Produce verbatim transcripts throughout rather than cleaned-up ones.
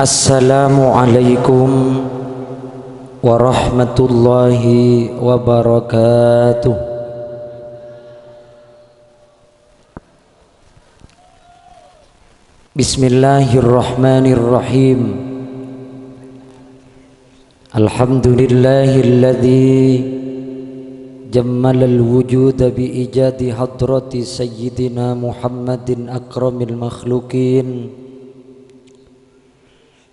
Assalamualaikum warahmatullahi wabarakatuh. Bismillahirrahmanirrahim. Alhamdulillahilladzi jammalal wujuda bi ijadi hadrati sayyidina Muhammadin akramil makhluqin,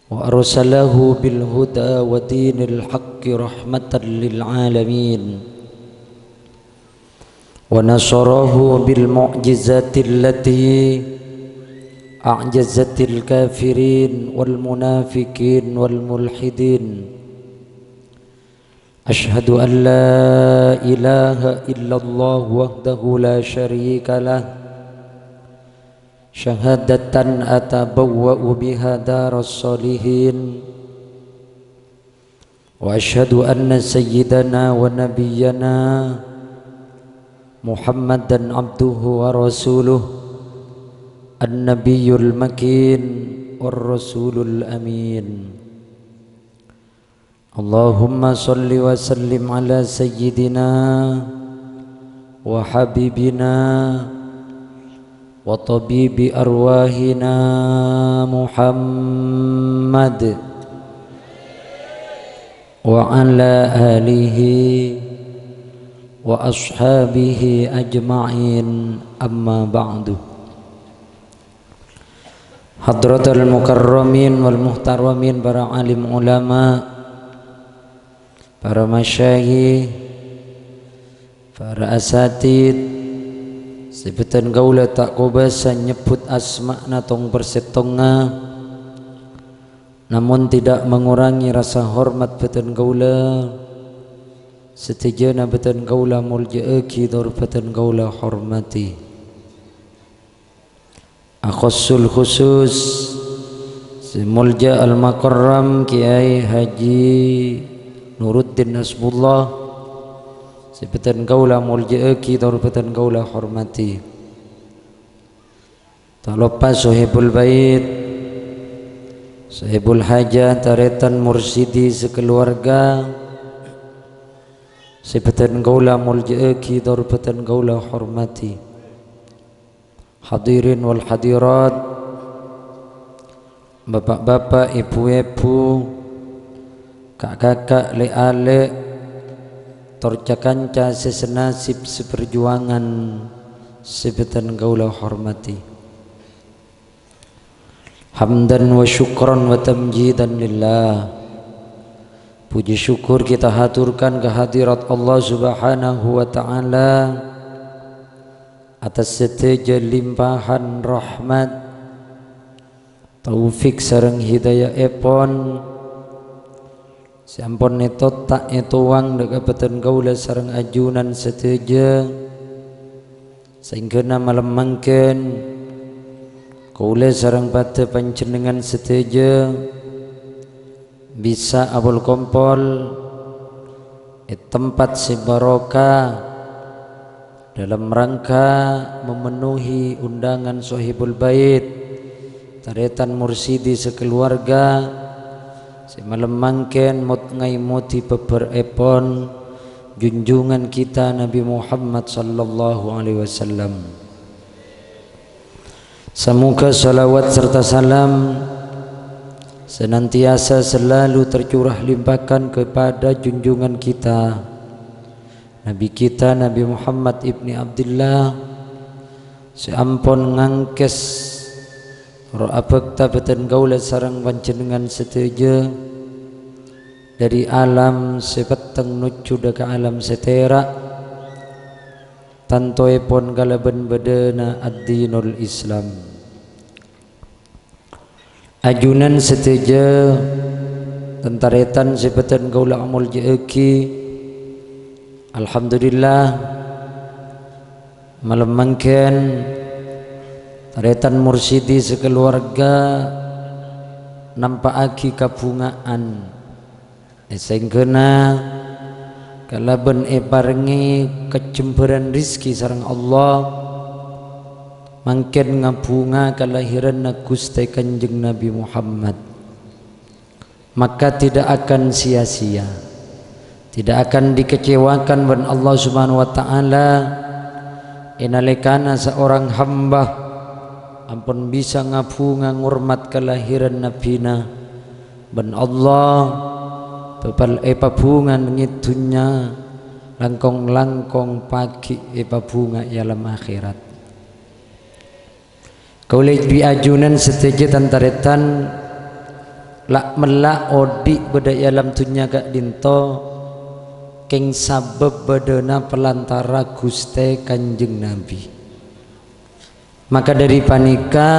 wa arsalahu bil huda wa dinil haqqi rahmatan lil alamin, wa nasarahu bil mu'jizati allati a'jazatil kafirin wal munafiqin wal mulhidin. Asyhadu an la ilaha illallah wahdahu la syarika lah, syahadatan atabawwa'u biha daras sholihin. Wa asyhadu anna sayyidana wa nabiyyana Muhammadan abduhu wa rasuluh, an-nabiyyul makin war rasulul amin. Allahumma shalli wa sallim ala sayyidina wa habibina wa tabibi arwahina Muhammad wa ala alihi wa ashabihi ajma'in, amma ba'du. Hadratal mukarramin wal muhtaramin, para alim ulama, para masyayikh, para asatid, sè bhâdhân kaulâ ta' kobâsa nyebbhut asma'na tong-persèttongnga, namon tidak mengurangi rasa hormat bhâdhân kaulâ. Sadhâjâna bhâdhân kaulâ molja'aghi, tor bhâdhân kaulâ hormadhi. Akhassul khusus, sè molja Al-Mukarram Kiai Haji Nuruddin Hasbullah, sè bhâdhân kaulâ molja'aghi, tor bhâdhân kaulâ hormadhi. Ta' loppa Sohibul Bait, Sohibul Hajah, tarètan mursyidi sakalowarga, sè bhâdhân kaulâ molja'aghi, tor bhâdhân kaulâ hormadhi. Hadirin wal hadirat, bapa'-bapa', èbhu-èbhu, ka'-kaka', lè'-alè', tor ca-kanca sè sanasib saparjuwangan sè bhâdhân kaulâ hormadhi. Hamdan wa syukran wa tamjidan lillah. Puji syukur kita haturkan ke hadirat Allah Subhanahu wa Ta'ala atas sadhâjâ limpahan rahmat, taufik sareng hidayah-èpon sè ampon nètot ta' ètowang dâ' ka bhâdhân kaulâ sareng ajunan sadhâjâ, saèngghâna malem mangkèn kaulâ sareng padâ panjhennengngan sadhâjâ bisa apol-kompol è tempat sè barokah dalam rangka memenuhi undangan Sohibul Bait, tarètan mursyidi sakalowarga, sè malem mangkèn mot-, ngaèmodhi bhâbhârèpon junjungan kita Nabi Muhammad sallallahu alaihi wasallam. Samoga salawat serta salam senantiasa selalu tercurah limpahkan kepada junjungan kita, Nabi kita Nabi Muhammad ibni Abdillah, sè ampon ngangkès ro abhâkta bhâdhân kaulâ sareng panjhennengngan sadhâjâ, dâri alam sè petteng nojjhu dâ' ka alam sè tèra', tantoèpon kalabân bâdâna ad-dinul Islam. Ajunan sadhâjâ, tan-tarètan sè bhâdhân kaulâ amoljâ'aghi, alhamdulillah, malem mangkèn tarètan mursyidi sakalowarga nampa'aghi kabhungaan. È saèngghâna kalabân èparèngè kajembhârân rizki sareng Allah, mangkèn ngabhunga kalahèranna Ghustè Kanjeng Nabi Muhammad. maka tidak akan sia-sia, tidak akan dikecewakan bân Allah Subhanahu wa Ta'ala, è nalèkana seorang hamba ampon bisa ngabhunga ngormat kalahiran Nabbhina, bân Allah bhâkal èpabhunga neng è dhunnya, langkong-langkong pagghi' èpabhunga è alam akhèrat. Kaulâ bi' ajunan sadhâjâ tan-tarètan, la'-mella' odi' bâdâ è alam dhunnya ka'dinto, kèng sabâb bâdâna palantara Ghustè Kanjeng Nabbhi. Maka dâri panèka,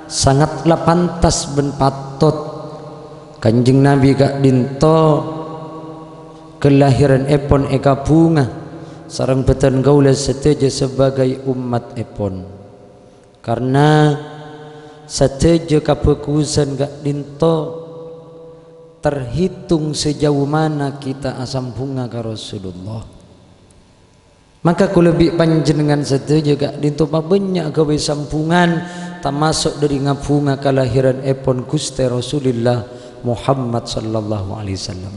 sangat la pantas bân patot Kanjeng Nabbhi ka'dinto kalahèranèpon èkabhunga sareng bhâdhân kaulâ sadhâjâ sabâgâi ommattèpon. Karna sadhâjâ kabhâghusân ka'dinto terhitung sejauh mana kita asambhungnga ka Rasulullah. Maka kaulâ bi' panjhennengngan sadhâjâ ka'dinto pabânnya' ghâbây sambhungan, tamaso' dâri ngabhunga kalahèranèpon Ghustè Rasulillah Muhammad sallallahu alaihi wasallam.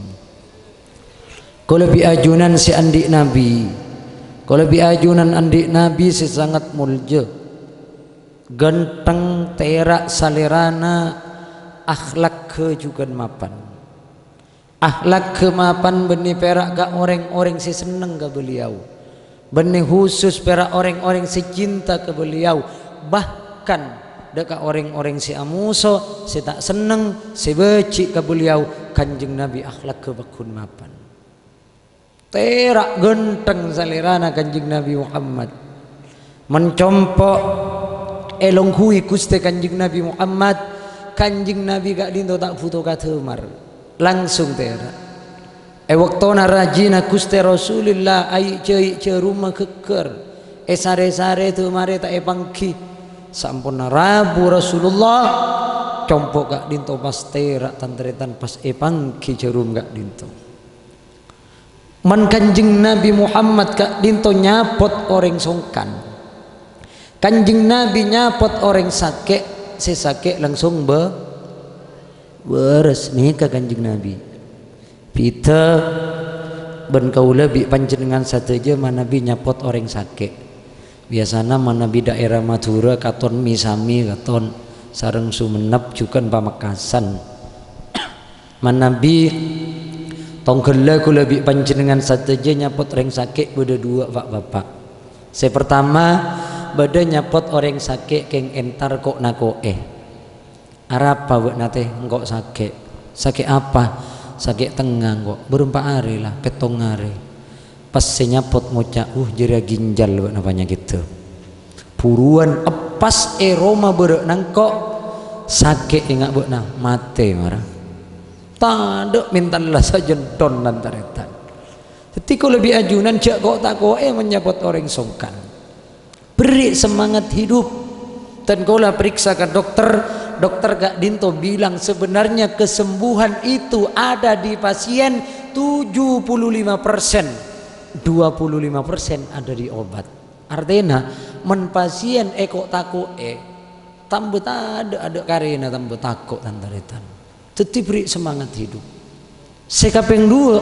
Kaulâ bi' ajunan sè andi' nabbhi. Kaulâ bi' ajunan andi' nabbhi sè sangat molja. Ghântheng, tèra' salèrana, akhlakka jhughân mapan. Akhlakka mapan bânnè pèra' ka orèng-orèng sè senneng ka beliau. Bânnè husus pèra' orèng-orèng sè cinta ka beliau. Bahkan, dâ' ka orèng-orèng sè amoso, sè ta' senneng, sè bâji' ka beliau, Kanjeng Nabbhi akhlakka pagghun mapan. Tèra' ghântheng salèrana Kanjeng Nabbhi Muhammad. Mon compo' èlongghuwi Ghustè Kanjeng Nabbhi Muhammad, Kanjeng Nabbhi ka'dinto ta' bhuto kadhâmar. Langsung tèra'. È bâktona rajina Ghustè Rasulillah ai'-jâi' jhârumma ghâgghâr, èsarè-sarè dâmarè ta' èpangghi. Samponna rabu Rasulullah, compo' ka'dinto pas tèra' tan-tarètan pas èpangghi jhârum ka'dinto. Mon Kanjeng Nabbhi Muhammad ka'dinto nyapot orèng songkan. Kanjeng Nabbhi nyapot orèng sakè', sè sakè' langsung bâ-, bârâs nèka Kanjeng Nabbhi. Bhidhâ bân kaulâ bi' panjhennengngan sadhâjâ manabi nyapot orèng sakè'. Biyasana manabi dhaèra Madhurâ katon mi-sami katon sareng Songennep jhughân Pamekasan. Manabi tongghâllâ kaulâ bi' panjhennengngan sadhâjâ nyapot orèng sakè' bâdâ duwâ', Pa'-bapa'. Sè partama, bâdâ nyapot orèng sakè' kèng entar ko'-nako'è. "Arapa bâ'na, Tè, engko' sakè'?" "Sakè' apa?" "Sakè' tengnga engko'." "Bârâmpa arè la?" "Pèttong arè." Pas sè nyapot ngoca', "Uh, jârèya ginjal bâ'na panyakèddhâ." Buruwân eppas è roma bârâ'na engko', sakè' enga' bâ'na, matè mara. Tadâ' mènta la sajendhon nan-tarètan. Dhâddhi kaulâ bi' ajunan jhâ' ko'-tako'è mon nyapot orèng songkan. Beri semangat hidup. Dan kaulâ periksa ka dokter, dokter ka'dinto bilang sebenarnya kesembuhan itu ada di pasien tujuh puluh lima persen. Dua puluh lima persen ada di obat. Artèna, mon pasien èko'-tako'è, tambâ tadâ', adâ' karèna tambâ tako', tan-tarètan. Dhâddhi beri semangat hidup. Sè kapèng duwâ',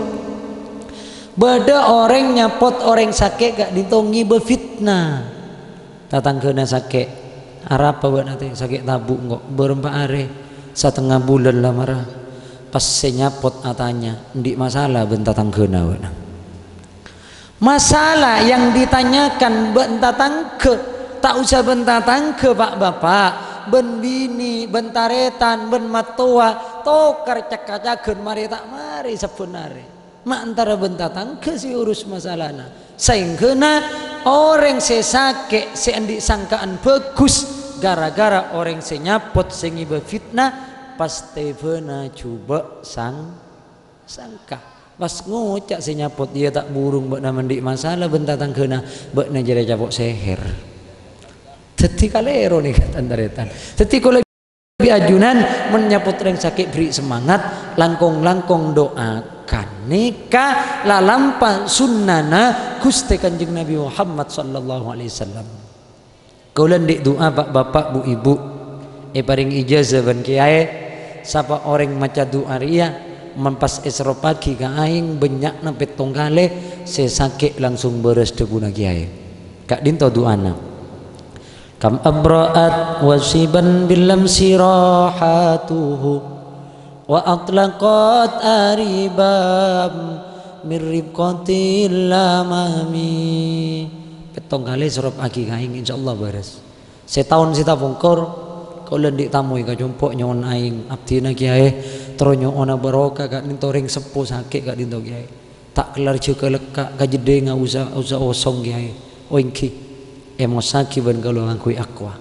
bâdâ orèng nyapot orèng sakè' ka'dinto ngibâ fitnah. Tatangghâna sakè', "Arapa bâ'na, Tè?" "Sakè' tabu' engko'." "Bârâmpa arè?" "Satengnga bulân la mara." Pas sè nyapot atanya, "Andi' masala bân tatangghâna bâ'na?" Masalah yang ditanyakan bân tatangghâ, ta' osa bân tatangghâ, Pa'-bapa', bân binè, bân tarètan, bân mattowa, tokar cak-kacaghân marè ta' marè sabbhân arè. Ma' antara bân tatangghâ sè urus masalana. Saèngghâna orèng sè sakè', sè andi' sangkaan bhâghus, gara-gara orèng sè nyapot sè ngibâ fitnah, pas tèbâna jhubâ' sang-, sangka. Pas ngoca' sè nyapot, "Iyâ, ta' burung bâ'na ma' andi' masala bân tatangghâna, bâ'na jârèya capo' sèhèr." Dhâddhi kalèro nèka, tan-tarètan. Dhâddhi kaulâ bi' ajunan, mon nyapot orèng sakè' beri semangat, langkong-langkong doakan. Nèka lalampa sunnana Ghustè Kanjeng Nabi Muhammad sallallahu alaihi wasallam. Kaulâ andi' du'a, Pa'-bapa', Bu'-ibu', èparèng ijazah bân kèyaè, Sapa orèng maca du'a rèya, mon pas èseroppaghi ka aèng bânnya'na pèttong kalè, sè sakè' langsung bârâs dhâbuna kèyaè. Ka'dinto du'ana. Kam abra'at wasiban bilamsi rahatuhu, wa atlaqat aribam mirribqatil lamami. Pèttong kalè seroppaghi ka aèng, insyaallah bârâs. Sètaon sè tapongkor, kaulâ andi' tamoy ka compo' nyo'on aèng, abdhina kèyaè, terro nyo'ona barokah ka'dinto rèng seppo sakè' ka'dinto kèyaè. Ta' kellar jâgâ lekka' ka jeddhingnga usa, usa osong kèyaè. O èngghi, èmossaghi bân kaulâ ngangghuy aqwa.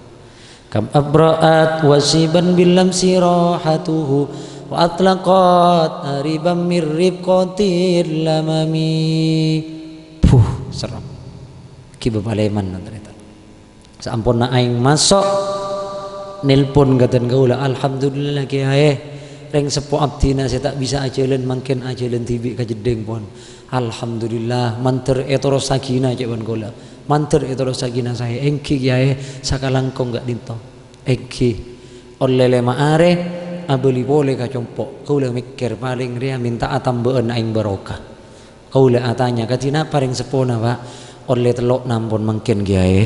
Kam abra'at wasiban bilamsi rahatuhu, wa atlaqat aribam mirribqatil lamami. Puh, serrem. Ghibâ palèman, tarètan. Saamponna aèng maso', nelpon ka dân kaulâ, "Alhamdulillah, Kèyaè. Rèng seppo abdhina sè ta' bisa ajhâlân, mangkèn ajhâlân dhibi' ka jeddhing, pon. Alhamdulillah, mandhâr èterrossaghina," ca'èpon kaulâ. "Mandhâr èterrossaghina saè." "Èngghi, Kèyaè, sakalangkong ka'dinto." "Èngghi." Ollè lèma arè, abâli polè ka compo'. Kaulâ mèkkèr, palèng rèya mènta'a tambâ'ân aèng barokah. Kaulâ atanya, "Kadhi napa rèng seppona, Pak?" "Ollè tello'na ampon mangkèn, Kèyaè."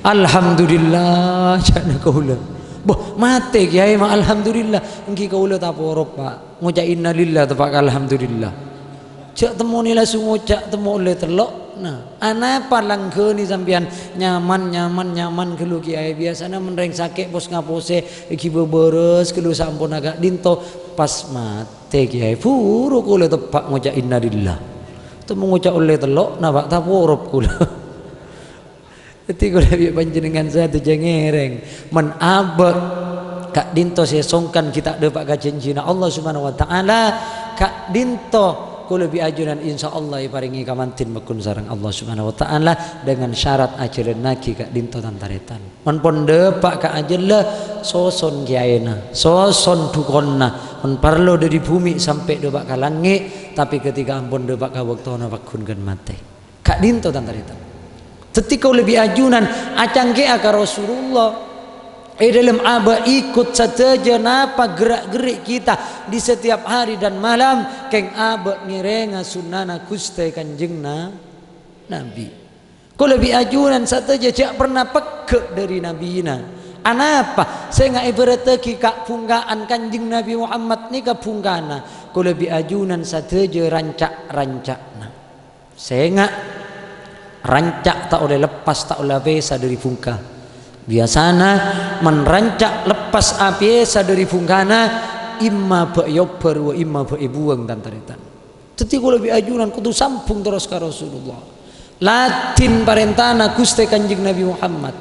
"Alhamdulillah," ca'na kaulâ. "Boh, matè, Kèyaè, ma' alhamdulillah." "Èngghi kaulâ taporop, Pak. Ngoca' innalillah teppa' ka alhamdulillah." Jhâ' temmona langsung ngoca' temmo ollè tello'na. Anapa langghâni sampèyan nyaman, nyaman, nyaman ghâllu, Kèyaè? Biyasana mon rèng sakè' pos-ngaposè èghibâ bârâs ghâllu, saamponna ka'dinto pas matè. Tè, Kèyaè, buru kaulâ teppa' ngoca' innalillah. Temmo ngoca' ollè tello'na, Pak, taporop kaulâ. Dhâddhi kaulâ bi' panjhennengngan sadhâjâ ngèrèng. Mon abâ' ka'dinto sè songkan ghi' ta' dâpa' ka jhânjhina Allah Subhanahu wa Ta'ala, ka'dinto kaulâ bi' ajunan insyaallah èparèngè kamandhin pagghun sareng Allah Subhanahu wa Ta'ala dengan syarat ajhâlânnaghi ka'dinto tan-tarètan. Mon pon dâpa' ka ajhâlla, soson kèyaèna, soson dhukonna. Mon parlo dâri bhumè' sampè' dâpa' ka langngè', tapè ketika ampon dâpa' ka bâktona pagghun ghân matè. Ka'dinto tan-tarètan. Dhâddhi kaulâ bi' ajunan acangkè'a ka Rasulullah. È dâlem abâ' ikut sadhâjâ napa gerak-gerik kita di setiap hari dan malam, kèng abâ' ngèrènga sunnana Ghustè Kanjeng Na-, Nabi. Kaulâ bi' ajunan sadhâjâ jhâ' perna pegghâ' dâri nabina. Anapa? Sènga' èbhârâttaghi ka-, bhungka'an Kanjeng Nabi Muhammad nèka bhungkana. Kaulâ bi' ajunan sadhâjâ ranca'-ranca'na. Sènga' ranca' ta' ollè leppas, ta' ollè apèsa dâri bhungka. Biyasana, mon ranca' leppas apèsa dâri bhungkana, imma bâ' èobbhâr wa imma bâ' èbuwâng, tan-tarètan. Dhâddhi kaulâ bi' ajunan kodhu sambhung terros ka Rasulullah. Ladhin parèntana Ghustè Kanjeng Nabi Muhammad.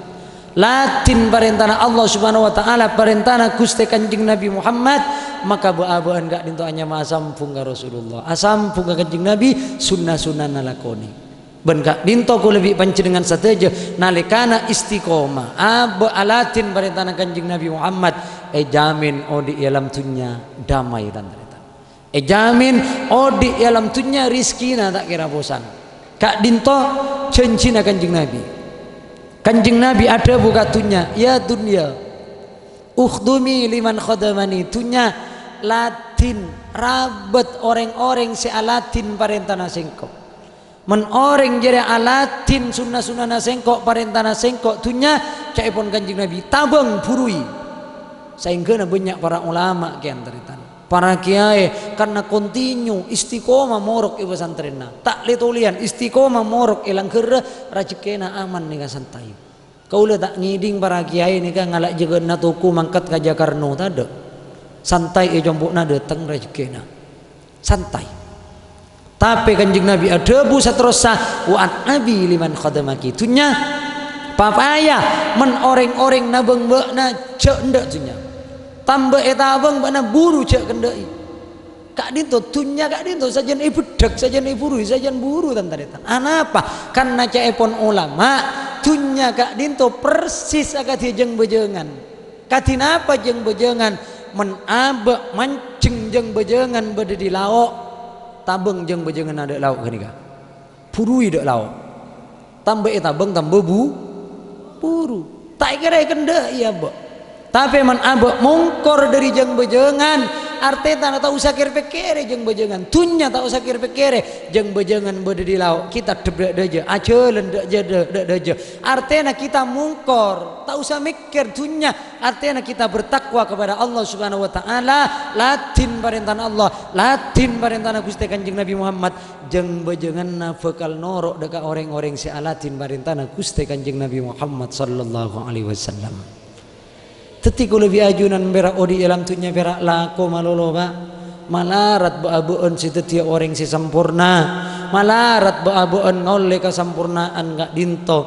Ladhin parèntana Allah Subhanahu wa Ta'ala, parèntana Ghustè Kanjeng Nabi Muhammad, maka bâ'-abâ'ân ka'dinto anyama asambhung ka Rasulullah. Asambhung ka Kanjeng Nabi, sunna-sunnana lakonè. Bân ka'dinto kaulâ bi' panjhennengngan sadhâjâ nalèkana istiqomah, abâ' aladhin parèntana Kanjeng Nabi Muhammad, èjhâmin odi' è alam dhunnya damai, tan-tarètan. Èjhâmin odi' è alam dhunnya, rejhekkèna ta' kèra posang. Ka'dinto jhânjhina Kanjeng Nabi. Kanjeng Nabi adhâbu ka dhunnya, "Ya dunya, ukhdumi liman khadamani." Dhunnya, ladhin, rabât orèng-orèng sè aladhin parèntana sèngko'. Mon orèng jârèya aladhin sunna-sunnana sèngko', parèntana sèngko', dhunnya, ca'èpon Kanjeng Nabi, "Tabâng, buruy." Saèngghâna bânnya' para ulama, kèyan tarètan. Para kèyaè, karna kontinyu istiqomah morok è pasantrènna. Ta' lè-tolèyan istiqomah morok è langghârra, rejhekkèna aman nèka santai. Kaulâ ta' ngèdhing para kèyaè nèka ngala' jâgâna toko mangkat ka Jakarno, tadâ'. Santai è compo'na dâteng rejhekkèna. Santai. Tapè Kanjeng Nabi adhâbu saterrossa, "Wa an abi liman khadamaki." Dhunnya, papaya, mon orèng-orèng nabâng bâ'na, jhâ' endâ' dhunnya. Tamba ètabâng bâ'na buru jhâ' kendâ'i. Ka'dinto dhunnya ka'dinto sajân èbeddhâk, sajân èburuy, sajân buru, tan-tarètan. Anapa? Karna ca'èpon ulama, dhunnya ka'dinto persis akadhi jâng-bâjângan. Kadhi napa jâng-bâjângan? Mon abâ' manjheng jâng-bâjângan bâdâ dâri lao', tabâng jâng-bâjânganna dâ' lao' ghânèka. Buruy dâ' lao'. Tamba ètabâng tamba bu-, buru. Ta' èkèra èkendâ'i abâ'. Tapè mon abâ' mongkor dhâri jâng-bâjângan, artèna ta' osa kèr-pèkkèrè jâng-bâjângan. Dhunnya ta' osa kèr-pèkkèrè, jâng-bâjângan bâdâ è lao', kita dhep dâ'-dâjâ, ajhâlân dâ'-, dâ'-, dâ'-, dâjâ. Artèna kita mongkor, ta' osa mèkkèr dhunnya. Artèna kita bertakwa kepada Allah Subhanahu wa Ta'ala, ladhin parèntana Allah, ladhin parèntana Ghustè Kanjeng Nabi Muhammad, jâng-bâjânganna bhâkal noro' dâ' ka orèng-orèng sè aladhin parèntana Ghustè Kanjeng Nabi Muhammad sallallahu alaihi wasallam. Dhâddhi kaulâ bi' ajunan pèra' odi' è alam dhunnya pèra' lako malolo, Pa'. Malarat bâ'-abâ'ân sè dhâddhiyâ orèng sè samporna. Malarat bâ'-abâ'ân ngaollè kasamporna'an ka'dinto.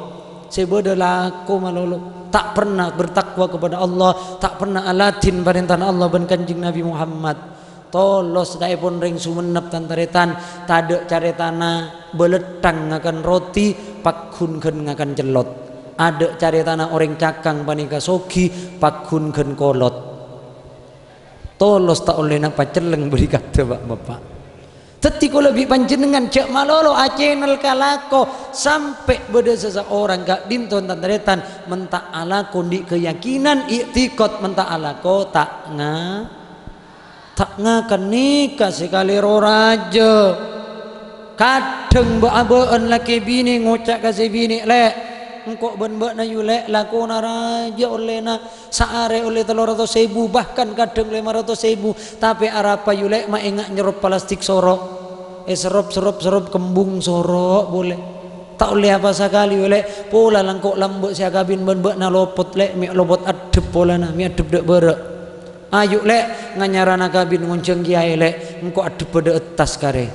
Sè bâdâ lako malolo. Ta' pernah bertakwa kepada Allah, ta' pernah aladhin parèntana Allah bân Kanjeng Nabi Muhammad. Tolos dhâ'èpon rèng Songennep, tan-tarètan, tadâ' carètana bâlâtthang ngakan roti, paggun ghân ngakan cellot. Adâ' carètana orèng cakang panèka soghi, paggun ghân kolot. Tolos ta' ollèna pacelleng bâri' kadâ, Pa', Bapa'. Dhâddhi kaulâ bi' panjhennengngan jhâ' malolo acènel ka lako, sampè' bâdâ sasaorang ka'dinto, tan-tarètan, mon ta' alako andi' keyakinan, i'tikad, mon ta' alako ta' nga-, Ta' ngakan nèka sè kalèro rajâ. Kadhâng bâ'-abâ'ân lakè binè ngoca' ka sè binè', "Lè', engko' bân bâ'na yu, Lè', lakona rajâ ollèna. Saarè ollè tello ratos èbu, bahkan kadhâng lèma ratos èbu. Tapè arapa yu, Lè', ma' enga' nyerrop plastik soro'. Èserrop-serrop-serrop kembung soro' polè. Ta' ollè apa sakalè yu, Lè'. Pola la engko' lambâ' sè akabin bân bâ'na lopot, Lè', mè' lopot addhep polana, mè' addhep dâ' bârâ'." "Ayu, Lè', nganyarana kabin ngonjhâng kèyaè, Lè', engko' addhep bâdâ ettas karè."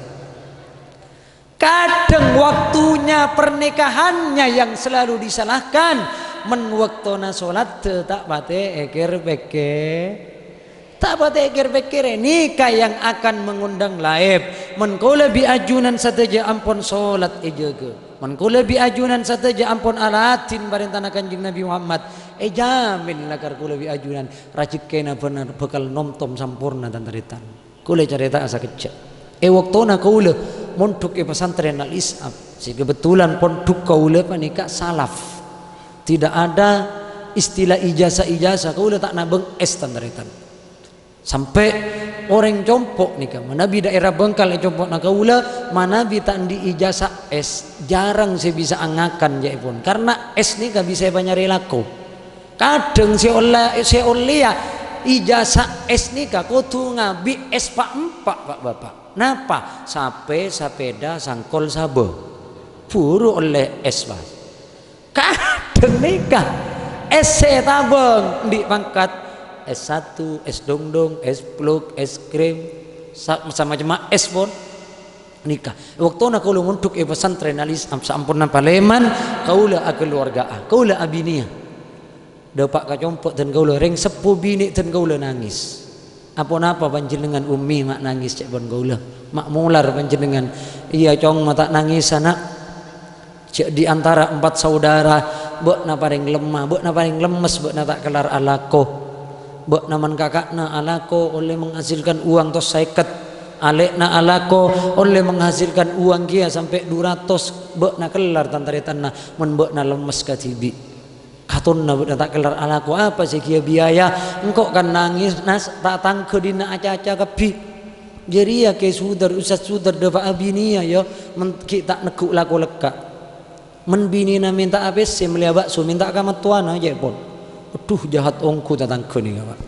Kadhâng waktunya pernikahannya yang selalu disalahkan, mon waktona solat ta' patè èkèr-pèkkè-, ta' patè èkèr-pèkkèrè, nèka yang akan mengundang laèp. Mon kaulâ bi' ajunan sadhâjâ ampon solat èjâgâ. Mon kaulâ bi' ajunan sadhâjâ ampon aladhin parèntana Kanjeng Nabi Muhammad, èjamin lakar kaulâ bi' ajunan rajhekkèna bhâner bhâkal nomtom samporna, tan-tarètan. Kaulâ carèta'a sakejjhâ'. È waktona kaulâ mondhuk è pesantren Al-Is'ab, sè kebetulan pondhuk kaulâ panèka salaf. Tidak ada istilah ijazah-ijazah, kaulâ ta' nabâng S, tan-tarètan. Sampè' orèng compo' nèka, manabi daerah Bengkal è compo'na kaulâ, manabi ta' andi' ijazah S, jarang sè bisa ngakan, jâ'èpon. Karna S nèka bisa èpanyarè lako. Kadhâng sè ollè, sè ollèya ijazah S nèka kodhu ngabi' S pa'-empa', Pa', Bapa'. Napa? Sapè, sapèda, sangkol, sabâ. Buru ollè S, Pa'. Kadhâng nèka, S sè ètabâng, andi' pangkat S satu, S dongdong, S pluk, es krim, sa-, samacemma S pon. Nèka, waktona kaulâ mondhuk è pesantren Al-Is'ab, saamponna palèman, kaulâ akaluwarga'an, kaulâ abiniyâ. Dâpa' ka compo' dân kaulâ, rèng seppo binè' dân kaulâ nangès. "Aponapa panjhennengngan, Ummi, ma' nangès?" ca'èpon kaulâ. "Ma' molar panjhennengngan?" "Iyâ, Cong, ma' ta' nangès, ana'. Jâ' di antara empat saudara, bâ'na palèng lemma, bâ'na palèng lemmes, bâ'na ta' kellar alako. Bâ'na man kaka'na alako ollè menghasilkan uang tos sèket. Alè'na alako ollè menghasilkan uang kèya sampè' du ratos. Bâ'na kellar tan-tarètanna, mon bâ'na lemmes kadhibi'." "Katonna bâ'na ta' kellar alako, apa sè kèya biaya? Engko' kan nangès, Nas, ta' tangghâ dinna' aca-aca kabbhi. Jârèya Kè Sudar, Ustaz Sudar dâpa' abiniyâ, yâ, men ghi' ta' neggu' lako lekka'. Mon binèna mènta'a pèssè mellèya bakso, mènta ka mattowana, jâ'èpon. Adhu, jahat ongghu tatangghâ nèka, Pa'."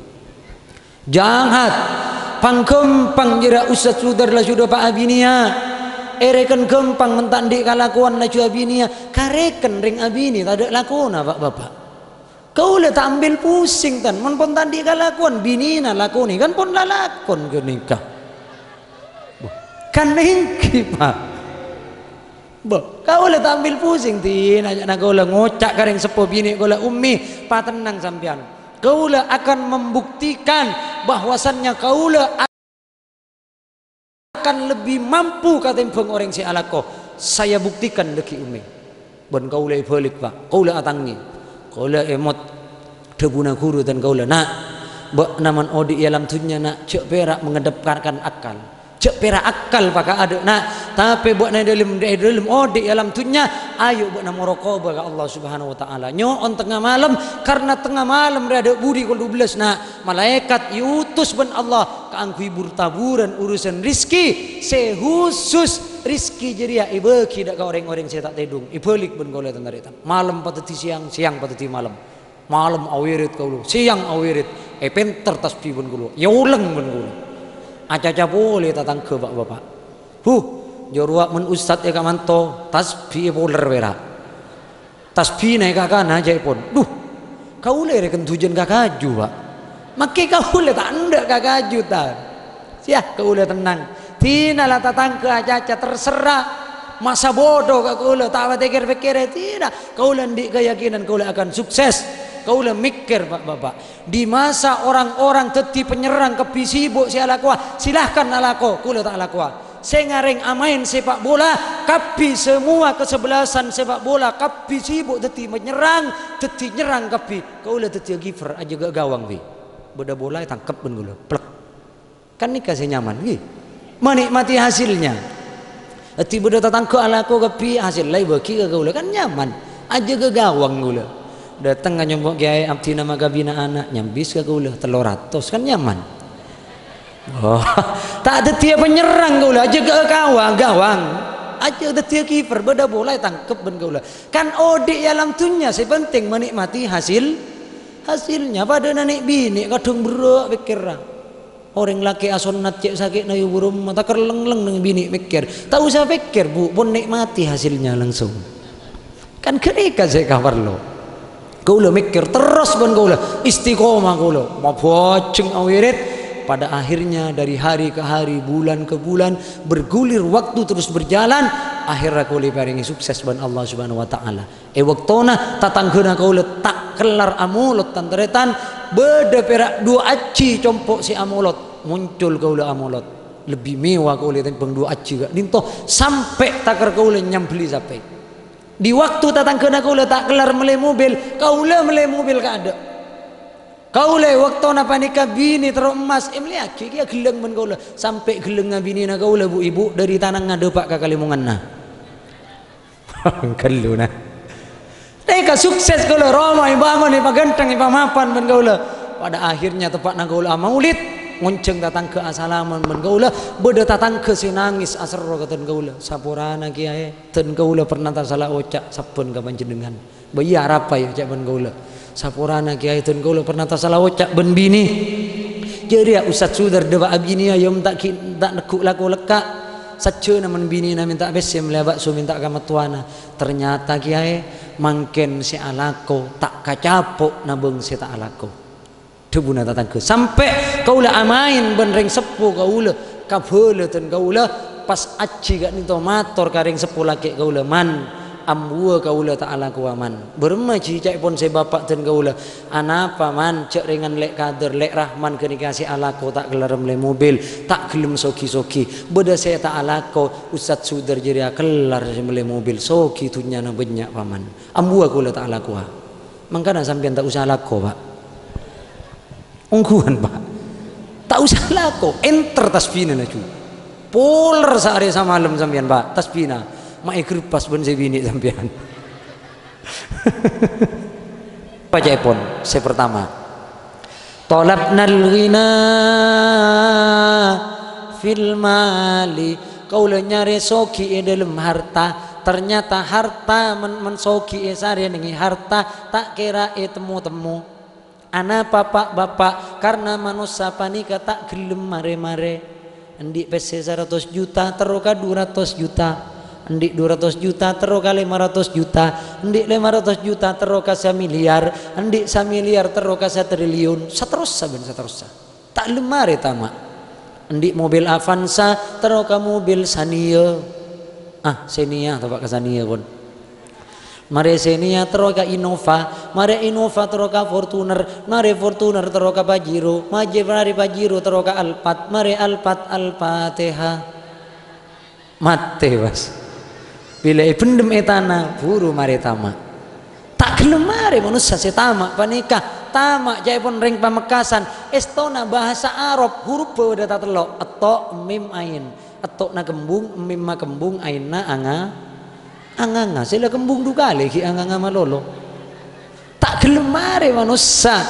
Jahat. Pangghâmpang jârèya Ustaz Sudar laju dâpa' abiniyâ. Èrèken ghâmpang, mon ta' andi' kalakowan laju abiniyâ. Karèken rèng abinè tadâ' lakona, Pa', Bapa'. Kaulâ ta' ambil pusing, tan. Mon pon ta' andi' kalakowan, binèna lakonè. Kan pon lalakon ghânèka. Kan èngghi, Pa'. Bâh, kaulâ ta' ambil pusing, dinajâna kaulâ ngoca' ka rèng seppo binè' kaulâ, "Ummi, patennang sampèyan. Kaulâ akan membuktikan bahwasannya kaulâ akan lebih mampu katèmbhâng orèng sè alako. Saya buktikan dâgghi', Ummi." Bân kaulâ èbâlik, Pa'. Kaulâ atangngè. Kaulâ èmot dhâbuna ghuru dân kaulâ, "Na', bâ'na mon odi' è alam dhunnya, Na', jâ' pèra' mengedepankan akal. Jhâ' pèra' akkal, Pa', ka adâ'na, tapè bâ'na è dâlem, è dâlem odi' è alam dhunnya, ayo bâ'na morokobâ ka Allah Subhanahu wa Ta'ala. Nyo'on tengnga malem, karna tengnga malem rè adâ' budi kol dubellâs, na'. Malaèkat èotos bân Allah kaangghuy bur-taburan urusan rizki sè husus. Rizki jârèya èbâgi dâ' ka orèng-orèng sè ta' tèdung. Èbâlik bân kaulâ, tan-tarètan. Malem padâddhi sèyang, sèyang padâddhi malem. Malem awirid kaulâ, sèyang awirid. Èpènter tasbih bân kaulâ, èolèng bân kaulâ. Acaca polè tatangghâ, Pa', Bapa'. Huh, jârowa mon ustad è ka'manto, tasbih èpoler pèra'. Tasbihna èkakana jâèpon. Duh, kaulâ èrèken dhujân ka kaju, Pa'. Makkè kaulâ ta' endâ' ka kaju, ta'. Yah, kaulâ tennang. Dina la tatangghâ acaca, terserah. Masa bodoh ka kaulâ, ta' patèkèr-pèkèrè, tidak. Kaulâ andi' keyakinan kaulâ akan sukses. Kaulâ mèkkèr, Pa', Bapa'. Di masa orang-orang dhâddhi penyerang kabbhi sibuk sè alakowa, silahkan alako, kaulâ ta' alakowa. Sè ngarèng amaèn sepak bola, kabbhi semua kesebelasan sepak bola, kabbhi sibuk dhâddhi penyerang, dhâddhi nyerrang kabbhi. Kaulâ dhâddhiyâ kiper, ajâgâ gawang, bi. Bâdâ bola ètangkep bân kaulâ. Plek. Kan nèka sè nyaman, ghi? Manikmati hasilnya. Dhâddhi bâdâ tatangghâ alako kabbhi, hasil la èbâgi ka kaulâ, kan nyaman. Ajâgâ gawang kaulâ. Dâteng ka nyompo' kèyaè, abdhina makabina ana', nyambis ka kaulâ, tello ratos, kan nyaman. Oh, ta' dhâddhiyâ penyerrang kaulâ, ajâgâ kawa-, gawang. Ajâ dhâddhiyâ kiper, bâdâ bola ètangkep bân kaulâ. Kan odi' è alam dhunnya, sè penting manikmati hasil, hasilnya. Padâna nè' binè', kadhâng berrâ' pèkkèrra. Orèng lakè' asonnat cè' sakè'na èobu roma, taker leng-leng neng binè' mèkkèr. Ta' osa pèkkèr, Bu, pon nikmati hasilnya langsung. Kan ghânèka sè èkaparlo. Kaulâ mèkkèr terros bân kaulâ, istiqomah kaulâ, mabhâjheng awirid. Pada akhirnya dari hari ke hari, bulan ke bulan, bergulir waktu terus berjalan, akhirnya kaulâ èparèngè sukses bân Allah Subhanahu wa Ta'ala. È bâktona tatangghâna kaulâ ta' kellar amolod, tan-tarètan, bâdâ pèra' duwâ' ajhi compo' sè amolod. Moncol kaulâ amolod. Lebbi mewah kaulâ tèmbhâng duwâ' ajhi ka'dinto, sampè' taker kaulâ nyambelli sapè. Di waktu tatangghâna kaulâ ta' kellar mellè mobil, kaulâ mellè mobil kaadâ'. Kaulâ è bâktona panèka binè terro emmas, èmellèyaghi kèya ghellâng bân kaulâ. Sampè' ghellângnga binèna kaulâ, Bu, Ibu, dâri tanangnga dâpa' ka kalèmonganna. Ghâllu, na. Nèka sukses kaulâ, roma èbângon, èpaghântheng, èpamapan bân kaulâ. Pada akhirnya teppa'na kaulâ amaulid, ngonjhâng tatangghâ asalaman bân kaulâ. Bâdâ tatangghâ sè nangès aserro ka dân kaulâ. Saporana kèyaè, dân kaulâ pernah tasala oca' sabbhân ka panjhennengngan. Bâ iyâ arapa, yâ, ca'èpon kaulâ. Saporana kèyaè dân kaulâ pernah tasala oca' bân binè. Jârèya Ustad Sudar dâpa' abinèya, yâ, ta' ghi-, ta' neggu' lako lekka'. Sajjhâna mon binèna mènta pèssè mellèya bakso mènta ka mattowana. Ternyata kèyaè mangkèn sè alako ta' kacapo' nabâng sè ta' alako. Dhâbuna tatangghâ, sampè' kaulâ amaèn bân rèng seppo kaulâ, kabâlâ dân kaulâ, pas ajhi ka'dinto mator ka rèng seppo lakè' kaulâ, "Man, ambuwâ kaulâ ta' alakowa, Man." "Bârâmma jhi?" ca'èpon sè bapa' dân kaulâ. "Anapa, Man, jhâ' rèngan Lè' Kader, Lè' Rahman ghânèka sè alako ta' kellar mellè mobil, ta' ghellem sogi-sogi. Bâdâ sè ta' alako, Ustad Sudar jârèya kellar sè mellè mobil, sogi dhunnyana bânnya', Paman. Ambuwâ kaulâ ta' alakowa." Mangkana sampèyan ta' osa alako, Pa'. Ongghuwân, Pa'. Ta' osa alako, ènter tasbina laju. Poler saarè samalem sampèyan, Pa', tasbina. Ma' ègerpas bân sè binè' sampèyan. Apa ca'èpon? Sè pertama, "Thalabnal ghina fil mali." Kaulâ nyarè sogi è dâlem harta. Ternyata harta men-, men sogi èsarè nèngè harta, ta' kèra ètemmo-temmo. Anapa, Pa', Bapa'? Karna manossa panèka ta' ghellem marè-marè. Endi' pèssè saratos juta terro ka dhu ratos juta. Endi' dhu ratos juta terro ka lèma ratos juta. Endi' lèma ratos juta terro ka samiliar. Endi' samiliar terro ka satriliun. Saterrossa bân saterrossa. Ta' ghellem marè tama'. Endi' mobil Avanza terro ka mobil Xenia. Ah, Xenia, tapa' ka Xenia, pon. Marè Xenia terro ka Innova, marè Innova terro ka Fortuner, marè Fortuner terro ka Pajero, marè Pajero terro ka Alphard, marè Alphard Al-Fatihah. Matè, pas. Bilâ èbhendhem è tana, buru marè tama'. Ta' Ghellem arè manossa sè tama' panèka. Tama' ca'èpon rèng Pamekkasan. Èstona bhâsa Arab, hurubbhâ bâdâ tatello'. Etto', mim, ain. Etto'na kembung, mimma kembung, ainna anga-, anganga. Sè la kembung du kalè ghi' anganga malolo. Ta' ghellem arè manossa.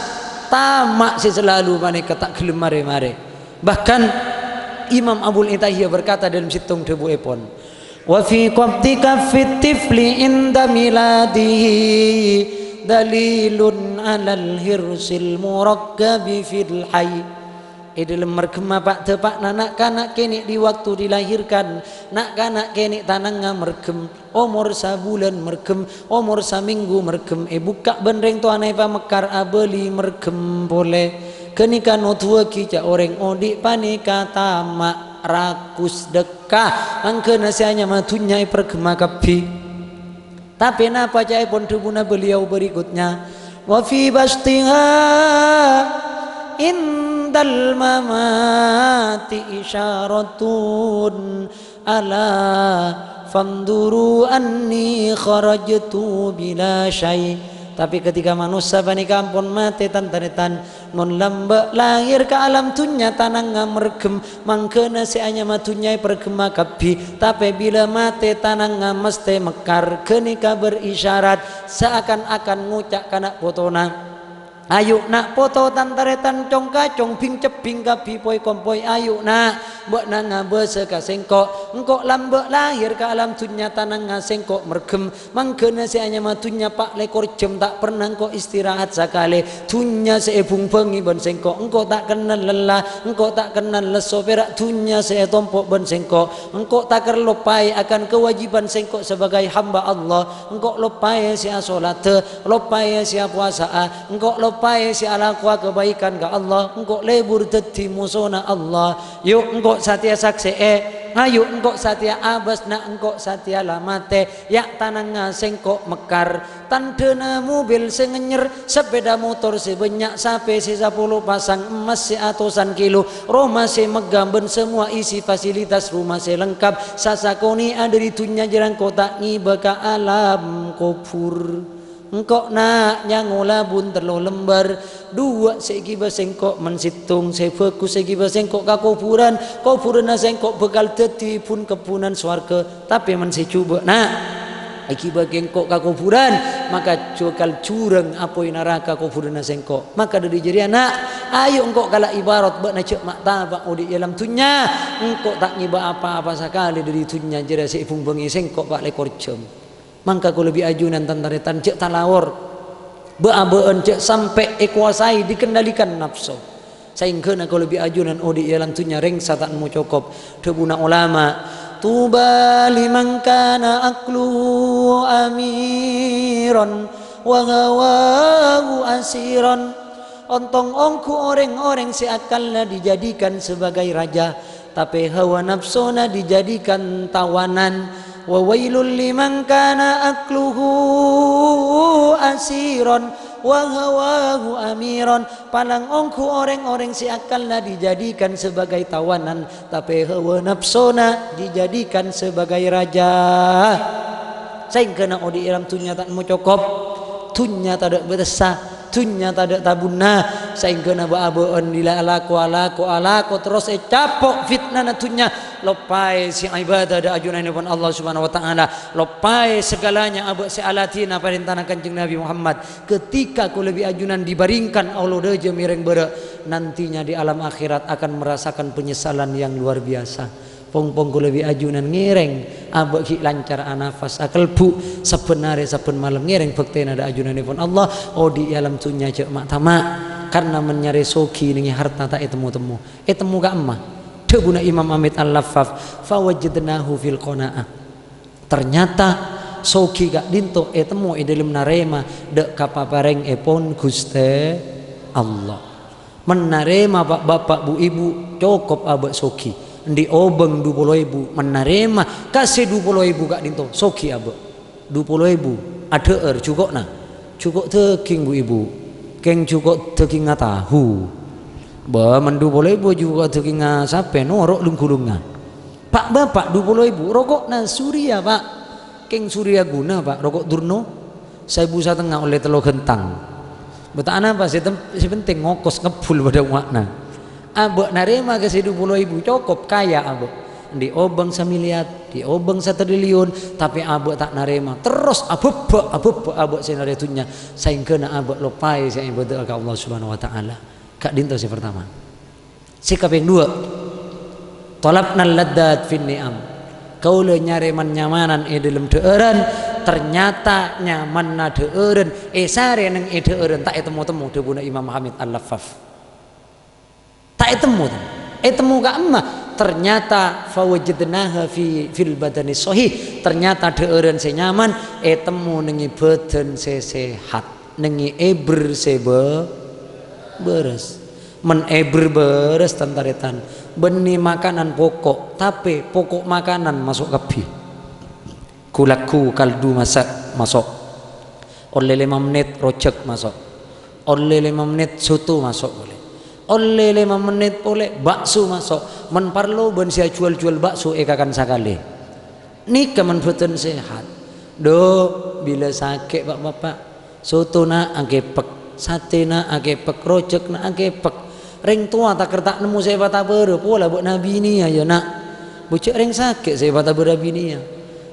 Tama' sè salalu panèka ta' ghellem arè-marè. Bahkan Imam Abul Atahiyah berkata dalam sèttong dhâbuèpon, "Wa fi qabdi kaffit tifli inda miladihi dalilun alal hirsil murakkabi fil hayy." È dâlem mergemma pa'-, dâpa'na na'-kana' kènè' di waktu dilahirkan, na'-kana' kènè' tanangnga mergem, omor sabulân mergem, omor samènggu mergem, èbukka' bân rèng towana èpamekkar abâli mergem polè. Ghânèka noduwâghi ja' orèng odi' panèka tama', rakus, dâkka, mangghâna sè anyama dhunnya èpargemma kabbhi. Tapè napa ca'èpon dhâbuna beliau berikutnya? "Wa fi bastiha indal mamati isyaratun ala fanduru anni kharajtu bila syai'." Tapè ketika manossa panèka ampon matè, tan-tarètan, mon lambâ' lahir ka alam dhunnya tanangnga mergem, mangghâna sè anyama dhunnya èpargemma kabbhi, tapè bilâ matè tanangnga mesthè mekkar, ghânèka berisyarat saakan-akan ngoca' ka na' potona, "Ayu, na' poto, tan-tarètan, cong-kacong, bing-cebbing kabbhi poy-kompoy, ayu, na', bâ'na ngabâsa ka sèngko', engko' lambâ' lahir ka alam dhunnya tanangnga sèngko' mergem, mangghâna sè anyama dhunnya pa' lèkor jam ta' pernah engko' istirahat sakalè. Dhunnya sè èbhungbhângè bân sèngko', engko' ta' kennal lella, engko' ta' kennal lesso, pèra' dhunnya sè ètompo' bân sèngko'. Engko' takèr loppaè akan kewajiban sèngko' sebagai hamba Allah. Engko' loppaè sè asoladhâ, loppaè sè apowasa'a, engko' loppaè sè alakowa kabaikan ka Allah, engko' lebur dhâddhi mosona Allah. Yu, engko' satèya saksè'è, ayu, engko' satèya abâs, na', engko' satèya la matè, ya' tanangnga sèngko' mekkar. Tandhâna mobil sè ngènyèr, sepeda motor sè bânnya', sapè sè sapolo pasang, emmas sè atosan kilo, roma sè megghâ bân samowa isi fasilitas roma sè lengkap, sasakonè'na dâri dhunnya jârèya engko' ta' ngèbâ ka alam kobhur. Engko', na', nyangola bun tello lembâr, duwâ' sè èghibâ sèngko' mon sèttong, sè bhâghus sè èghibâ sèngko' ka kobhurân, kobhurânna sèngko' bhâkal dhâddhi bun-kebbhunan sowarghâ. Tapè mon sè jhubâ', na', èghibâ sèngko' ka kobhurân, maka jhâkal jhurâng apoy naraka kobhurânna sèngko'. Maka dâri jârèya, na', ayo engko' kala ibarat bâ'na jhâ' ma'-tama' odi' è alam dhunnya. Engko' ta' ngèbâ apa-apa sakalè dâri dhunnya jârèya sè èbhungbhângè sèngko' pa' lèkor jam. Mangka kaulâ bi' ajunan, tan-tarètan, jhâ' talawor. Bâ'-abâ'ân jhâ' sampè' èkowasaè, dikendalikan napso. Saèngghâna kaulâ bi' ajunan odi' è alam dhunnya rèngsa ta' nemmo cokop. Dhâbuna olama, "Tuba liman kana aqluhu amiran wa hawahu asiran." Ontong ongghu orèng-orèng sè akalla dijadikan sebagai raja, tapè hawa napsona dijadikan tawanan. "Wa wailul liman kana aqluhu asiran wa hawahu amiran." Palang ongghu orèng-orèng sè akalla dijadikan sebagai tawanan, tapè hawa napsona dijadikan sebagai raja. Saèngghâna odi' è alam dhunnya ta' nemmo cokop. Dhunnya tadâ' bâtessa, dhunnya tadâ' tabunna. Saèngghâna bâ'-abâ'ân lila alako, alako, alako, terros ècapo' fitnana dhunnya. Loppaè sè ibâdâ dâ' ajunanèpon Allah Subhanahu wa Ta'ala. Loppaè saghâlâna abâ' sè aladhina parèntana Kanjeng Nabi Muhammad. Ketika kaulâ bi' ajunan dibaringkan Allah dâjâ mèrèng bârâ', nantinya di alam akhirat akan merasakan penyesalan yang luar biasa. Pong-pong kaulâ bi' ajunan ngèrèng, abâ' ghi' lancar anafas, akalbu, sabbhân arè, sabbhân malem ngèrèng bhâktèna dâ' ajunanèpon Allah, odi' è alam dhunnya jhâ' ma'-tama', karna mon nyarè soghi nèngè harta ta' ètemmo-temmo. Ètemmo ka'emma? Dhâbuna Imam Amit Al-Laffaf, "Fawajadnahu fil qana'ah." Ternyata soghi ka'dinto ètemmo è dâlem narèma dâ' kapaparèngngèpon Ghustè Allah. Mon narèma, Pa', Bapa', Bu', Ibu, cokop abâ' soghi. Andi' obâng du polo èbu, mon narèma ka sè du polo èbu ka'dinto, soghi abâ'. Du polo èbu, adhâ'âr jhuko'na. Jhuko' dhâghing, Bu', Ibu. Kèng jhuko' dhâghingnga tahu. Bâ, mon du polo èbu jhuko' dhâghingnga sapè, noro' lung-ghulungnga. Pa', Bapa', du polo èbu, roko'na Surya, Pa'. Kèng Surya Guna, Pa', roko' Durno. Saèbu satengnga ollè tello ghântang. Bâta'ana apa? Sè tem-, sè pentèng ngokos ngebbhul padâ uwa'na. Abâ' narèma ka sè du polo èbu, cokop, kaya abâ'. Andi' obâng samiliyar, andi' obâng satriliun, tapè abâ' ta' narèma. Terros abâbbâ', abâbbâ' abâ' sè narè dhunnya, saèngghâna abâ' loppaè sè èbâdâ'â ka Allah Subhanahu wa Ta'ala. Ka'dinto sè partama. Sè kapèng duwâ', thalabnal ladzat fin ni'am. Kaulâ nyarè man-nyamanan è dhâlem dhâ'ârân, ternyata nyamanna dhâ'ârân èsarè neng è dhâ'ârân ta' ètemmo-temmo, dhâbuna Imam Hamid Al-Laffaf. Ta' ètemmo, ta'. Ètemmo ka'emma? Ternyata fawajadnaha fi, fil badani sahih. Ternyata dhâ'ârân sè nyaman ètemmo neng è bhâdhân sè sehat. Neng è èbher sè bâ-, bârâs. Mon èbher bârâs, tan-tarètan, bânnè makanan poko', tapè poko' makanan maso' kabbhi. Ghu-lagghu, kaldu masak, maso'. Ollè lèma mennit, rojhâk, maso'. Ollè lèma mennit, soto, maso' polè. Ollè lèma mennit polè, bakso, maso'. Mon parlo, bân sè ajhuwâl-jhuwâl bakso èkakan sakalè. Nèka mon bhâdhân sehat. Dhu, bilâ sakè', Pa'-bapa', sotona akèpèk, satèna akèpèk, rojhâkna akèpèk. Rèng towa takèr ta' nemmo sè èpatabârâ, pola bâ'na abiniyâ, yâ, Na'. Bhujâ' rèng sakè' sè èpatabârâ abiniyâ.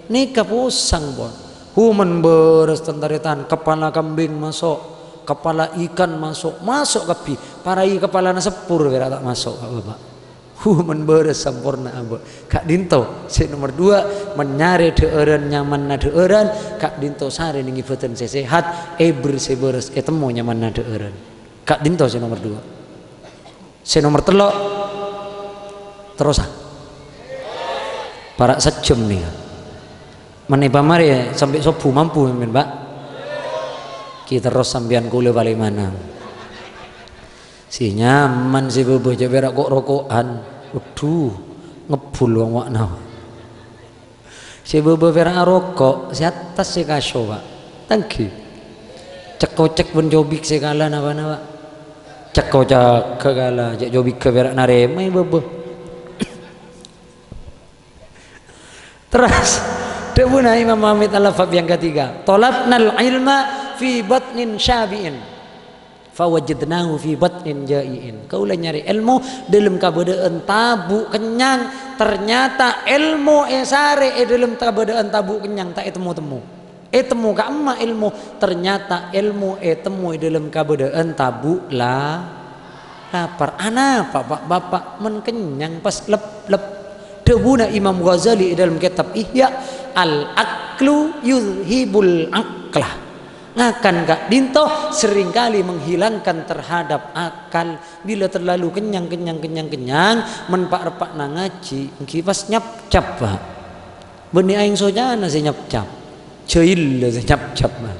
Nèka posang, pon. Hu, mon bârâs, tan-tarètan, kepala kambing maso', kepala ikan maso', maso' kabbhi. Paraè kepalana seppur pèra' ta' maso', Pa'-bapa'. Hu, mon bârâs samporna abâ'. Ka'dinto sè nomer duwâ', mon nyarè dhâ'ârân nyamanna dhâ'ârân, ka'dinto sarè neng è bhâdhân sè sehat, èbher sè bârâs ètemmo nyamanna dhâ'ârân. Ka'dinto sè nomer duwâ'. Sè nomer tello', terrosa. Para' sajjhâm nèka. Mon èpamarè sampè' sobbhu mampu, mèn, Pa'? Ki terros sampèyan kaulâ palèmana. Sè nyaman sè bâbâ, jhâ' pèra' ko'-roko'an. Waduh, ngebbhul wong wa'na. Sè bâbâ pèra' aroko', sè attas sè kaso, Pa'. Tangghi. Cek-kocek bân cobik sè kala napa-napa. Cek-kocek kala, jhâ' cobigghâ pèra' narèmaè bâbâ. Terros, dhâbuna Imam Hamid Al-Laffaf yang ketiga, "Thalabnal ilma fi batnin syabi'in, fawajadnahu fi batnin ja'i'in." Kaulâ nyarè èlmo dhâlem kabâdâ'ân tabu' kennyang, ternyata èlmo èsarè è dhâlem kabâdâ'ân tabu' kennyang ta' ètemmo-temmo. Ètemmo ka'emma èlmo, ternyata èlmo ètemmo è dhâlem kabâdâ'ân tabu' la-, lapar. Anapa, Pa'-bapa', mon kennyang pas lep-lep? Dhâbuna Imam Ghazali è dhâlem kètab Ihya, "Al-aklu yuzhibul aqla." Ngakan ka'dinto seringkali menghilangkan terhadap akal. Bilâ terlalu kennyang, kennyang, kennyang, kennyang, mon pa'-reppa'na ngajhi, èngghi pas nyapcap, Pa'. Bânnè aèng socana sè nyapcap. Jailla sè nyapcap, Pa'.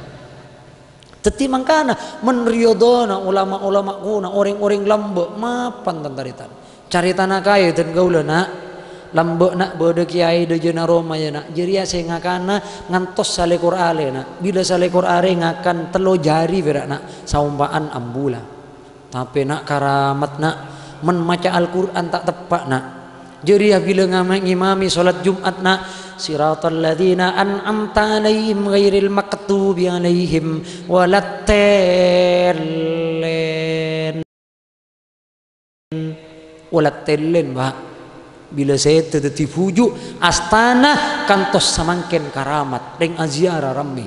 Dhâddhi mangkana, mon riyadhâna ulama-ulama kuna, orèng-orèng lambâ', mapan tan-tarètan. Carètana kaè dân kaulâ, Na'. Lambâ', Na', bâdâ kèyaè dâjâna roma, yâ, Na'. Jârèya sè ngakana ngantos salèkor arè, Na'. Bilâ salèkor arè ngakan tello jâri pèra', Na', saompa'an ambula. Tapè, Na', karamat, Na', mon maca Al-Qur'an ta' teppa', Na'. Jârèya bilâ ngama-, ngimami sholat Jum'at, Na', "Shiratal ladzina an'amta 'alaihim ghairil maghdubi 'alaihim waladdallin." Waladdallin, Pa'. Bilâ sèdhâ dhâddhi bhuju', astana kantos samangkèn karamat, rèng aziarah rammè.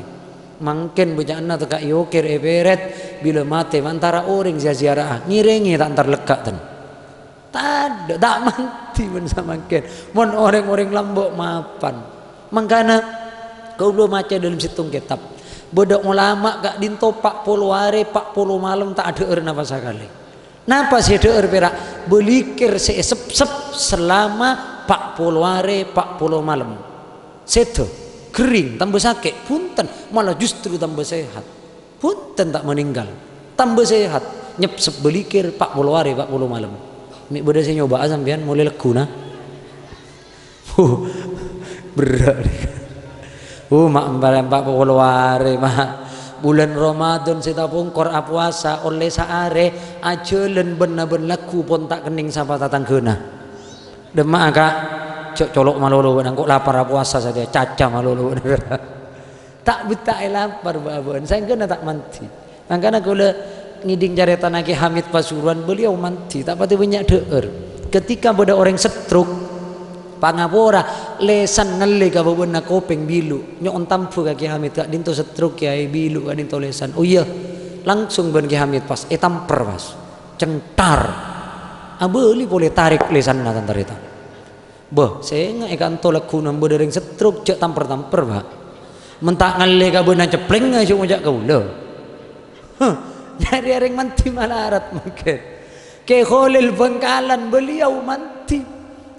Mangkèn bâca'anna tekka' èokèr èpèrèt, bilâ matè ma' èntara orèng sè aziara'a, ngèrèngè ta' entar lekka', ten. Tadâ', ta' mandhi bân samangkèn. Mon orèng-orèng lambâ' mapan. Mangkana, kaulâ maca dâlem sèttong kètab. Bâdâ olama ka'dinto pa' polo arè, pa' polo malem ta' adhâ'âr napa sakalè. Napa sè dhâ'âr pèra'? Bâlikir sè èsepsep selama pa' polo arè, pa' polo malem. Sèdhâ, ghering, tamba sakè', bhunten, malah justru tamba sehat. Bhunten ta' meninggal, tamba sehat, nyepsep bâlikir pa' polo arè, pa' polo malem. Mè' bâdâ sè nyoba'a sampèyan molaè legghuna? Huh, berrâ'. Huh, ma' empa', empa' polo arè, ma'. Bulân Ramadan sè tapongkor apowasa ollè saarè, ajhâlân bân-nabân lagghu pon ta' kennèng sapa tatangghâna. Dâmma'a, Ka', jhâ' colo' malolo, nangko' lapar apowasa satèya, caca malolo. Ta' betta'è lapar bâ'-abâ'ân, saèngghâna ta' mandhi. Mangkana kaulâ ngèdhing carètana Kè Hamid Pasuruan, beliau mandhi, ta' patè bânnya' dhâ'âr. Ketika bâdâ orèng stroke, pangapora, lèsan ngallè ka bâbâna kopèng bilu', nyo'on tambhâ ka Kè Hamid, "Ka'dinto stroke, Kèyaè, bilu' ka'dinto lèsan." "Oh iyâ." Langsung bân Kè Hamid pas ètamper, pas. Centar. Abâli polè tarèk lèsanna, tan-tarètan. Bâh, sènga' è kanto lagghuna bâdâ rèng stroke, jhâ' tamper-tamper, Pak. Mon ta' ngallè ka bâ'na cepplèngnga sè ngoca' kaulâ. Huh, nyarè rèng mandhi malarat mangkèn. Kè Kholil Bangkalan, beliau mandhi.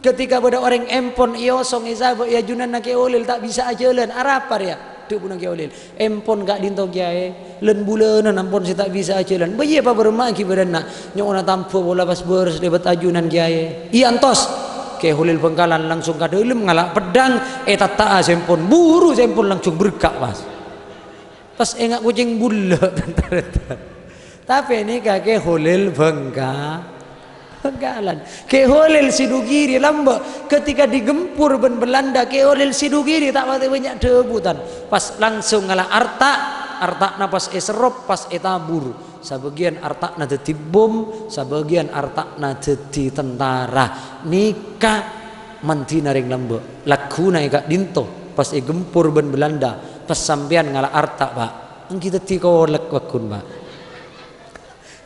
Ketika bâdâ orèng empon èosong, èsabâ' è ajunanna Kè Kholil ta' bisa ajhâlân, arapa rèya? Dhâbuna Kè Kholil, "Empon ka'dinto, Kèyaè, lân-bulânan ampon sè ta' bisa ajhâlân." "Bâ iyâ, pabârâmma'a ghi' bârâ'na." "Nyo'ona tambhâ pola pas bârâs lèbât ajunan, Kèyaè." "Iyâ, entos." Kè Kholil Bangkalan langsung ka dâlem ngala' peddhâng, ètatta'a sè empon, buru sè empon langsung bergâ' pas. Pas enga' kocèng bulâ, tan-tarètan. Tapè nèka Kè Kholil Bangka-, Bangkalan. Kè Kholil Sidogiri lambâ', ketika digempur bân Belanda, Kè Kholil Sidogiri ta' patè bânnya' dhâbu, tan. Pas langsung ngala' arta', arta'na pas èserrop, pas ètabur. Sabâgiyân arta'na dhâddhi bom, sabâgiyân arta'na dhâddhi tentara. Nèka mandhina rèng lambâ'. Lagghuna è ka'dinto, pas ègempur bân Belanda, pas sampèyan ngala' arta', Pak. Èngghi dhâddhi kolek pagghun, Pak.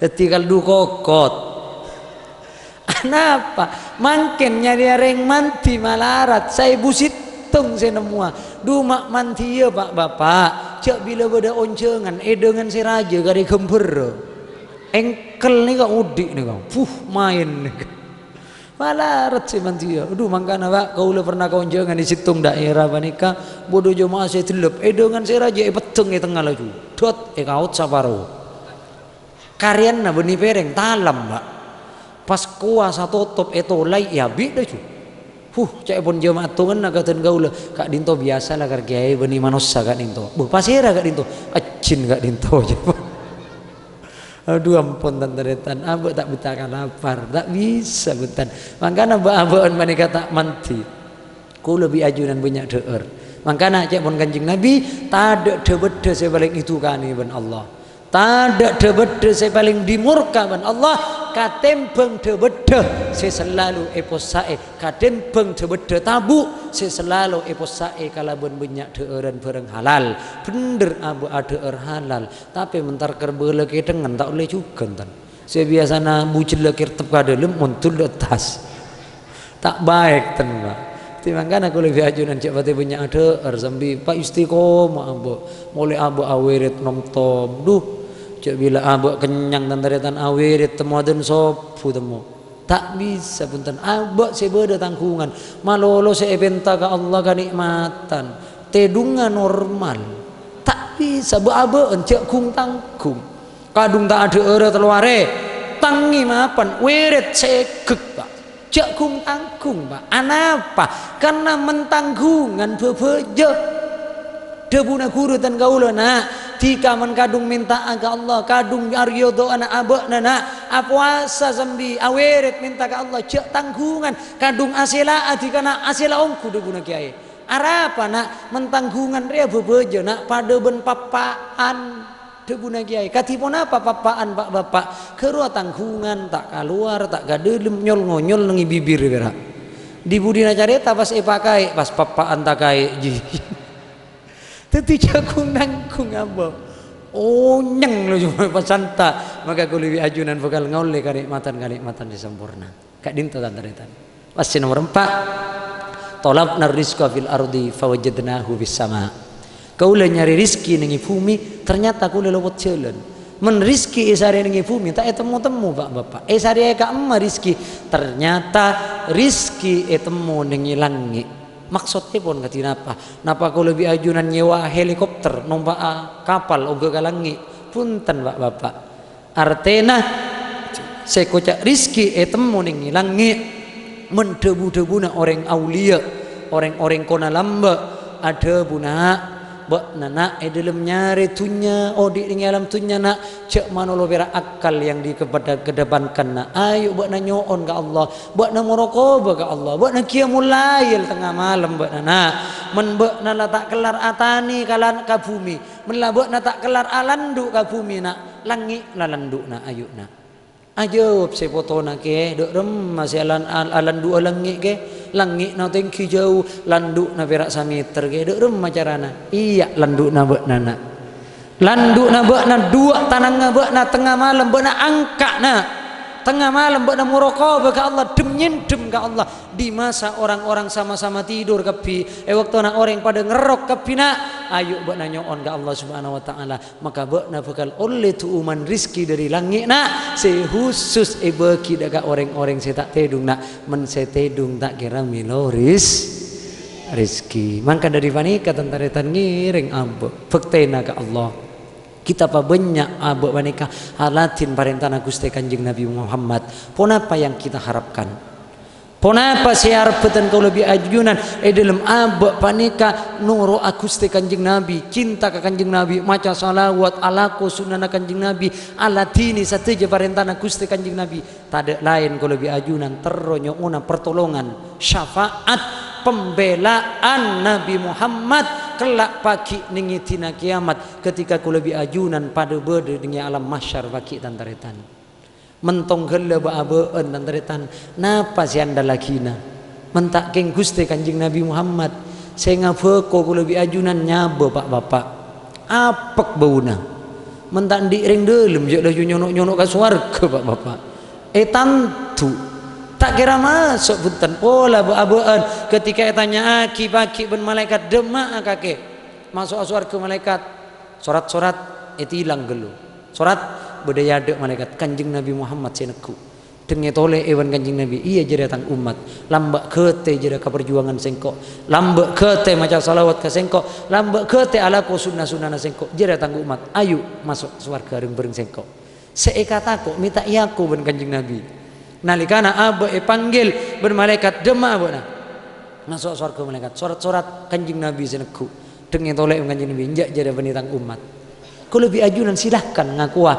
Dhâddhi kaldu kokot. Anapa? Mangkèn nyarèya rèng mandhi malarat, saèbu sèttong sè nemmowa. Dhu ma' mandhiyâ, Pak, Bapak. Jhâ' bilâ bâdâ onjhângan, è dhângan sè rajâ karè ghâmbhârrâ. Èngkel nèka odi' nèka. Puh, maèn nèka. Malarat sè mandhiyâ. Dhu, mangkana, Pak, kaulâ pernah ka onjhângan è sèttong daerah panèka, bâdâ jemaah sè dellep, è dhângan sè rajâ èpeddhâng è tengnga laju. Dot, èkaot saparo. Karèyanna bânnè pèrèng, talam, Pak. Pas kowasa totop ètolaè, èabi' laju. Huh, ca'èpon jemaah tongenna kadhân kaulâ, "Ka'dinto biyasa la, kar Kèyaè, bânnè manossa ka'dinto." "Bâh, pasèra ka'dinto?" "Ajin ka'dinto," ca'èpon. Adhu, ampon, tan-tarètan, abâ' ta' betta'è ka lapar, ta' bisa, bhunten. Mangkana bâ'-abâ'ân panèka ta' mandhi. Kaulâ bi' ajunan bânnya' dhâ'âr. Mangkana ca'èpon Kanjeng Nabi, "Tadâ' dhâ-bâddhâ sè palèng èdukanè bân Allah. Tadâ' dhâ-bâddhâ sè palèng dimurka bân Allah, katèmbhâng dhâ-bâddhâ sè salalu èpossa'è, katèmbhâng dhâ-bâddhâ tabu' sè salalu èpossa'è kalabân bânnya' dhâ'ârân bhârâng halal." Bhendher abâ' adhâ'âr halal, tapè mon ta' kèrbhâlâ kèdhengngan ta' ollè jhughân, tan. Sè biyasana bujellâ kèrtep ka dâlem, mondhul dâ' attas. Ta' baik, ten, Pak. Dhâddhi mangkana kaulâ bi' ajunan jhâ' patè bânnya' adhâ'âr, sambi, Pak, istiqomah abâ'. Molaè abâ' awèrèt nom-tom. Dhu, jhâ' bilâ abâ' kennyang, tan-tarètan, awèrèt temmo adân sobbhu temmo. Ta' bisa, bhunten. Abâ' sè bâdâ tangghungan. Malolo sè èpènta ka Allah kanè'matan. Tèdhungnga normal. Ta' bisa, bâ'-abâ'ân jhâ' ghung-tangghung. Kadhung ta' adhâ'ârâ tello arè, tangè mapan, wèrèt sèghek, Pak. Jhâ' ghung-tangghung, Pak. Anapa? Karna men tangghungan bhâbhâjâ. Dhâbuna ghuru tan kaulâ, "Na', dhika men kadhung mènta'a ka Allah, kadhung arèya du'âna abâ'na, Na'. Apowasa sambi awèrèt mènta ka Allah, jhâ' tangghungan. Kadhung asèla'a dhika, Na', asèla ongghu," dhâbuna kèyaè. "Arapa, Na'?" "Men tangghungan rèya bhâbhâjâ, Na', padâ bân pappa'an." Dhâbuna kèyaè, "Kadhi ponapa pappa'an, Pa', Bapa'?" "Ghâruwa tangghungan, ta' kalowar, ta' ka dâlem, nyol-ngonyol neng è bibir pèra'." Dhi-budhina carèta pas èpakaè, pas pappa'an takaè, ji. Dhâddhi jhâ' ghung-nangghung abâ'. Onyeng lo coma pasanta, maka kaulâ bi' ajunan bhâkal ngaollè kanè'matan-kanè'matan sè samporna. Ka'dinto, tan-tarètan. Pas sè nomor empa', "Thalabna rizqa fil ardi fawajadnahu fis sama." Kaulâ nyarè rejhekkè neng è bhumè, ternyata kaulâ lowat jhâlân. Men rejhekkè èsarè neng è bhumè, ta' ètemmo-temmo, Pa', Bapa'. Èsarèa ka'emma rejhekkè, ternyata rejhekkè ètemmo neng è langngè'. Maksoddhâpon kadhi napa? Napa kaulâ bi' ajunan nyèwa helikopter, nompa'a kapal ongghâ ka langngè'? Bhunten, Pa', Bapa'. Artèna, sè èkoca' rejhekkè ètemmo neng è langngè', men dhâbu-dhâbuna orèng auliya, orèng-orèng kona lambâ', adhâbu, Na', Bâ'na, na', è dhâlem nyarè dhunnya, odi' neng è alam dhunnya, na', jhâ' malolo pèra' akal yang dikepeda-, kedepankan, na'. Ayo bâ'na nyo'on ka Allah, bâ'na morokobâ ka Allah, bâ'na qiyamul lail tengnga malem bâ'na, na'. Mon bâ'na la ta' kellar atanè ka lan-, ka bhumè, mon la bâ'na ta' kellar alandu' ka bhumè, na', langngè' la landu'na, ayo, na'. Ajâwâb sè potona, kè, dâ' remma sè alan-, al-, alandu'a langngè', kè? Langngè'na tèngghi jâu, landu'na pèra' sameter, kè? Dâ' remma carana? Iyâ, landu'na bâ'na, na'. Landu'na bâ'na, duwâ' tanangnga bâ'na, tengnga malem bâ'na angka', na'. Tengnga malem bâ'na morokobâ ka Allah, dhâm-nyèndhâm ka Allah. Di masa orang-orang sama-sama tidur kabbhi, è bâktona orèng padâ ngerrok kabbhi, na', ayo bâ'na nyo'on ka Allah Subhanahu wa Ta'ala. Maka bâ'na bhâkal ollè du'uman rejhekkè dâri langngè'na sè husus èbâghi dâ' ka orèng-orèng sè ta' tèdhung, na'. Mon sè tèdhung ta' kèra mèlo ris-, rejhekkè. Mangka dâri panèka, tan-tarètan, ngèrèng abâ', bhâktèna ka Allah. Kita pabânnya' abâ' panèka aladhin parèntana Ghustè Kanjeng Nabi Muhammad. Ponapa yang kita harapkan? Ponapa sè arebbhâ bhâdhân kaulâ bi' ajunan è dhâlem abâ' panèka noro'a Ghustè Kanjeng Nabi, cinta ka Kanjeng Nabi, maca shalawat, alako sunnana Kanjeng Nabi, aladhinè sadhâjâ parèntana Ghustè Kanjeng Nabi? Tadâ' laèn kaulâ bi' ajunan terro nyo'ona pertolongan, syafa'at, pembela'an Nabi Muhammad kellâ' pagghi' neng è dina kèyamat, ketika kaulâ bi' ajunan padâ bâdâ neng è alam mahsyar pagghi', tan-tarètan. Mentong ghellâ bâ'-abâ'ân, tan-tarètan, napa sè èandalaghinâ? Mon ta' kèng Ghustè Kanjeng Nabi Muhammad, sè ngabâko kaulâ bi' ajunan nyabâ, Pa'-bapa'. Apek bâuna. Mon ta' andi' rèng dhâlem, jâ' laju nyono'-nyono' ka sowarghâ, Pa'-bapa'. È tandu. Ta' kèra maso', bhunten. Pola bâ'-abâ'ân, ketika ètanya'aghi pagghi' bân malaèkat, "Dâmma'a kakè?" Maso'a sowarghâ malaèkat, sorat-sorat ètilang ghâllu. Sorat, bâdâ è adâ' malaèkat, Kanjeng Nabi Muhammad sè neggu'. Dengngè tolè'è bân Kanjeng Nabi, "Iyâ, jârèya tang ommat. Lambâ' ghâtè jârèya ka parjuwângan sèngko'. Lambâ' ghâtè maca shalawat ka sèngko'. Lambâ' ghâtè alako sunna-sunnana sèngko'. Jârèya tang ommat. Ayu, maso' sowarghâ rèng-bhâreng sèngko'." Sè èkatako' mè' ta' èako bân Kanjeng Nabi. Nalèkana abâ' èpanggil bân malaèkat, "Dâmma'a bâ'na?" Maso' sowarghâ malaèkat, "Sorat-sorat Kanjeng Nabi sè neggu'. Dengngè tolè'è bân Kanjeng Nabi, enjâ' jârèya bânnè tang ommat." Kaulâ bi' ajunan silahkan ngakowa.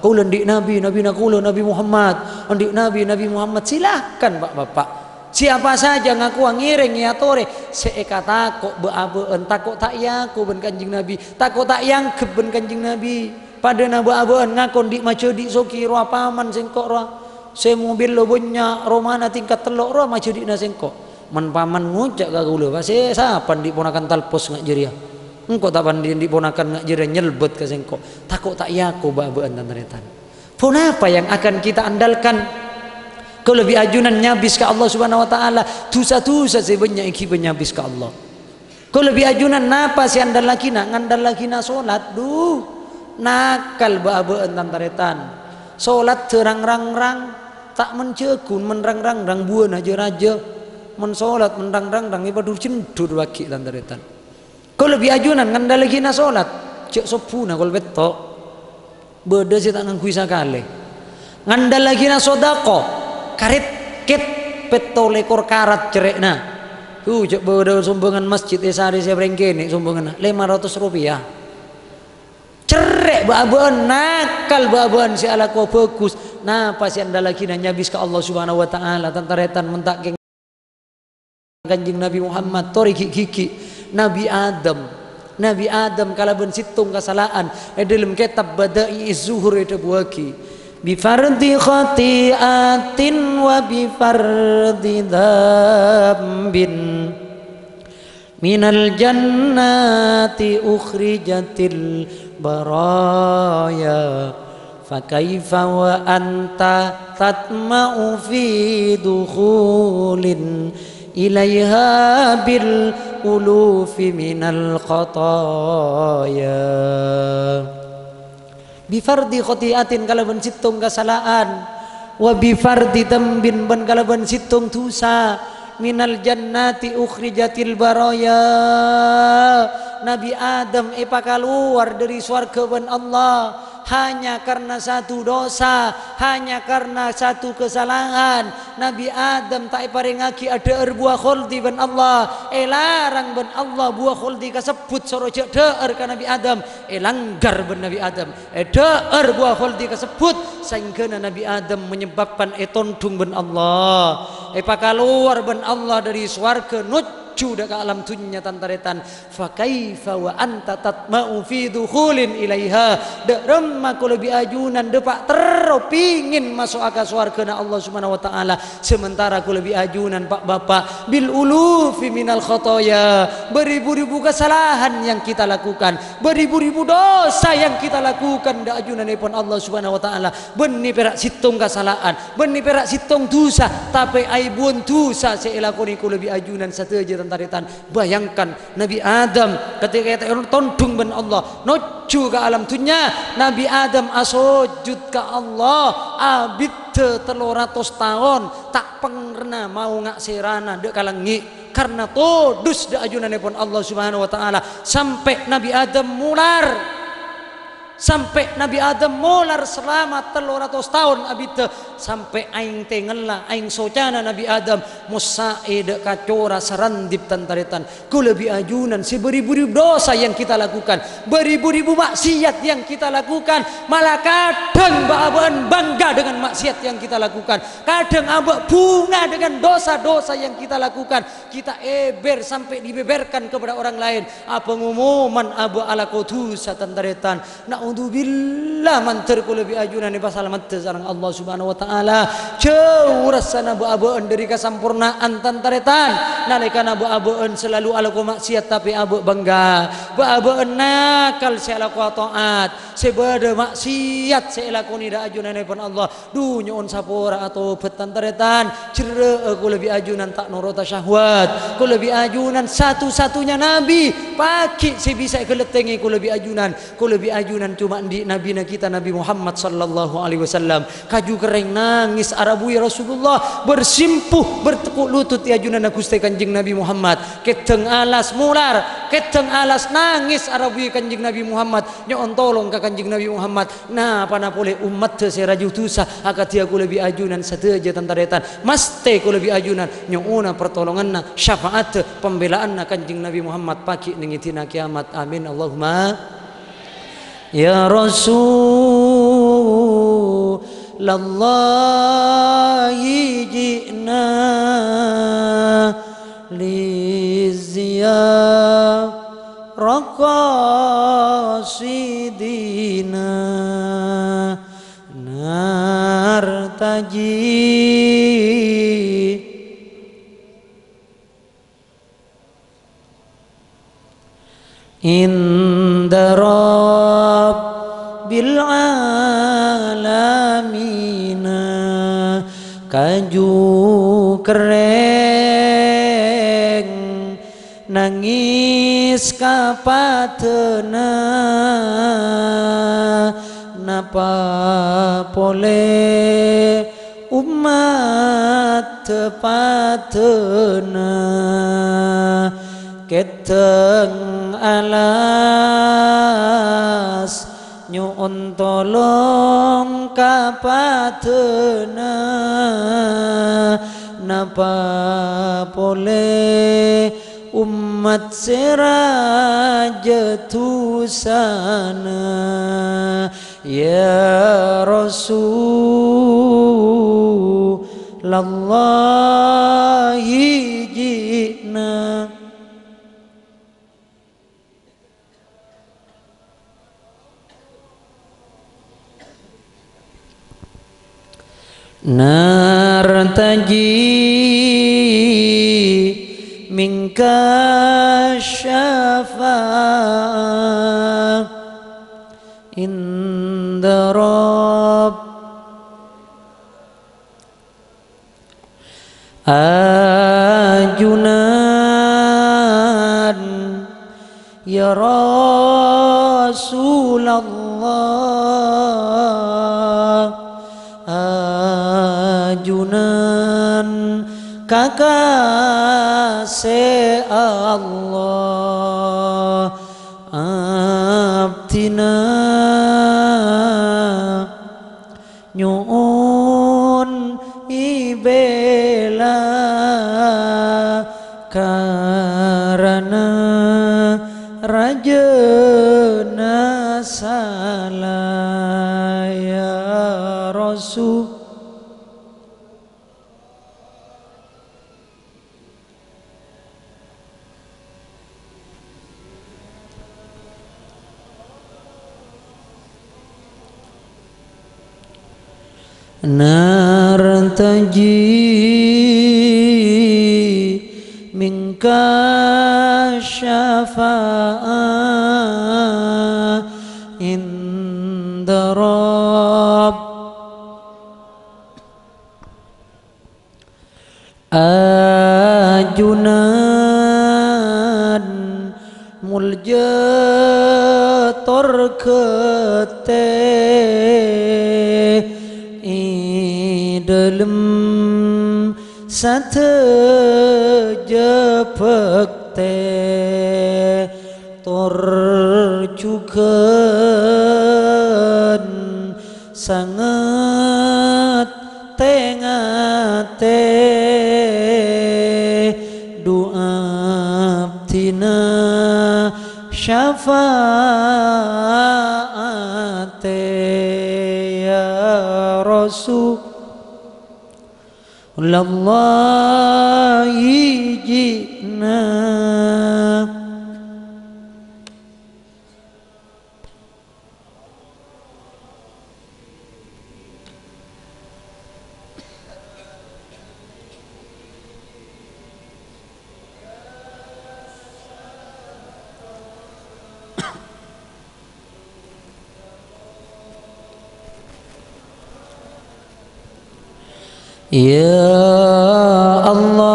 Kaulâ andi' Nabi, Nabina kaulâ, Nabi Muhammad. Andi' Nabi, Nabi Muhammad. Silahkan, Pa'-bapa'. Siapa saja ngakowa ngèrèng èyatorè. Sè èkatako' bâ'-abâ'ân, tako' ta' èako bân Kanjeng Nabi. Tako' ta' èangghep bân Kanjeng Nabi. Padâna bâ'-abâ'ân ngako andi' majâdi' soghi rowa paman sèngko' rowa. Sè mobil lo bânnya', romana tingkat tello' rowa majâdi'na sèngko'. Mon paman ngoca' ka kaulâ, "Bâ, sè sapa andi' ponakan talpos nga' jârèya? Engko' ta' pandi andi' ponakan nga' jârèya nyelbet ka sèngko'." Tako' ta' èako bâ'-abâ'ân, tan-tarètan. Ponapa yang akan kita andalkan? Kaulâ bi' ajunan nyabis ka Allah Subhanahu wa Ta'ala. Dhusa-dhusa sè bânnya' èghibâ nyabis ka Allah. Kaulâ bi' ajunan napa sè èandalaghinâ? Ngandalaghinâ solat, dhu. Nakal bâ'-abâ'ân, tan-tarètan. Solat dâ' rang-rangrang, ta' mon jhâghun, mon rang-rangrang buwâna jâ-rajâ. Mon solat mon rang-rangrang èpadhur-jhendhur pagghi', tan-tarètan. Kaulâ bi' ajunan ngandalaghinâ solat, jâ' sobbhuna kol pètto'. Bâdâ sè ta' ngangghuy sakalè. Ngandalaghinâ sodako, karèt-kèt pètto lèkor karat cerrè'na. Tuh, jâ' bâdâ sombhângan masjid è sarè sè parèng kènè' sombhânganna, lèma ratos ropèya. Cerrè' bâ'-abâ'ân, nakal bâ'-abâ'ân sè alakowa bhâghus. Napa sè èandalaghinâ nyabis ka Allah Subhanahu wa Ta'ala, tan-tarètan, mon ta' kèng Kanjeng Nabi Muhammad, torè ghi'-ghighi'. Nabi Adam. Nabi Adam kalabân sèttong kasala'an. È dhâlem kètab Bada'i'uz Zuhur èdhâbuwâghi, "Bi fardhi khati'atin wa bi fardhi dzambin, minal jannati ukhrijatil baraya." Fa kaifa wa anta tatma'u fi dukhulin ilaiha bil ulufi minal khataya. Bi fardhi khati'atin, kalabân sèttong kasala'an, wa bi fardhi dzambin, bân kalabân sèttong dhusa, minal jannati ukhrijatil baraya. Nabi Adam èpakalowar dâri sowarghâ bân Allah. Hanya karena satu dosa, hanya karena satu kesalahan, Nabi Adam ta' èparèngaghi adhâ'âr buwâ kholdi bân Allah, èlarang bân Allah buwâ kholdi kasebbhut soro jhâ' dhâ'âr ka Nabi Adam, èlanggar bân Nabi Adam, èdhâ'âr buwâ kholdi kasebbhut, saèngghâna Nabi Adam menyebabkan ètondhung bân Allah, èpakalowar bân Allah dhâri sowarghâ nojjhu dhâ' ka alam dhunnya, tan-tarètan. Fa kaifa wa anta tatma'u fi dukhulin ilaiha? Dâ' remma kaulâ bi' ajunan dâpa' terro pèngèn maso'a ka sowarghâna Allah Subhanahu wa Ta'ala, sementara kaulâ bi' ajunan, Pa'-bapa', bil ulufi minal khotoya, beribu-ribu kesalahan yang kita lakukan, beribu-ribu dosa yang kita lakukan dâ' ajunanèpon Allah Subhanahu wa Ta'ala. Bânnè pèra' sèttong kasala'an, bânnè pèra' sèttong dusa, tapè aèbuwân dusa sè èlakonè kaulâ bi' ajunan sadhâjâ, tan-tarètan. Bayangkan, Nabi Adam ketika ètondhung bân Allah, nojjhu ka alam dhunnya, Nabi Adam asojud ka Allah abiddhâ tello ratos taon, ta' pernah maonga' sèrana dâ' ka langngè', karna todus dâ' ajunanèpon Allah Subhanahu wa Ta'ala, sampè' Nabi Adam molar. Sampè' Nabi Adam molar salama tello ratos taon abiddhâ, sampè' aèng tengngella, aèng socana Nabi Adam mossa'è dâ' ka cora sarandip, tan-tarètan. Kaulâ bi' ajunan sè beribu-ribu dosa yang kita lakukan, beribu-ribu maksiat yang kita lakukan, malah kadhâng bâ'-abâ'ân bangga dengan maksiat yang kita lakukan, kadhâng abâ' bhunga dengan dosa-dosa yang kita lakukan. Kita èbèr sampè' dibeberkan kepada orang lain. Apa ngomoman abâ' alako dusa, tan-tarètan. Na'udzubillah, mandhâr kaulâ bi' ajunan èpasalameddhâ sareng Allah Subhanahu wa Ta'ala. Jhâu rassana bâ'-abâ'ân dhâri kasamporna'an, tan-tarètan. Nalèkana bâ'-abâ'ân salalu alako maksiat, tapè abâ' bangga. Bâ'-abâ'ân nakal sè alako ata'at, sè bâdâ maksiat sè èlakonè dâ' ajunanèpon Allah. Dhu, nyo'on sapora atobhât, tan-tarètan. Jherrâ'â kaulâ bi' ajunan ta' norota syahwat. Kaulâ bi' ajunan satu-satunya nabi pagghi' sè bisa èghâlâttèngè kaulâ bi' ajunan. Kaulâ bi' ajunan coma andi' nabina kita, Nabi Muhammad sallallahu alaihi wasallam. Kaju kerrèng nangès arabuwi Rasulullah, bersimpuh, bertekuk lutut è ajunanna Ghustè Kanjeng Nabi Muhammad. Kèdhâng alas molar, kèdhâng alas nangès arabuwi Kanjeng Nabi Muhammad, nyo'on tolong ka Kanjeng Nabi Muhammad. Napana polè ommaddhâ sè raju dusa akadhiyâ kaulâ bi' ajunan sadhâjâ, tan-tarètan. Mastè kaulâ bi' ajunan nyo'ona partolonganna, syafa'addhâ, pambela'anna Kanjeng Nabi Muhammad pagghi' neng è dina kiyamat. Amin, Allahumma. Ya Rasulallahi, ji'na li ziyarah qasidina nartaji inda Rabbil alamina. Kaju kerrèng nangès ka padâna, napa polè ommaddhâ padâna. Kèdhâng alas nyo'on tolong ka padâna, napa polè ommat sè rajâ dusana. Ya Rasulallahi, ji'na. Nartaji minka syafa'ah inda Rabb. Ajunan, ya Rasulallah, ajunan kakasè Allah, abdhina bela karana rajana sala, ya Rasul. Nartaji minka syafa'ah inda Rabb. Ajunan molja tor ghâtè è dâlem sadhâjâ bhâktè. Tor jhughân sanget tè-ngatè, dhu abdhina syafa'atè, ya Rasul. Lallahi ji'na. Ya Allah,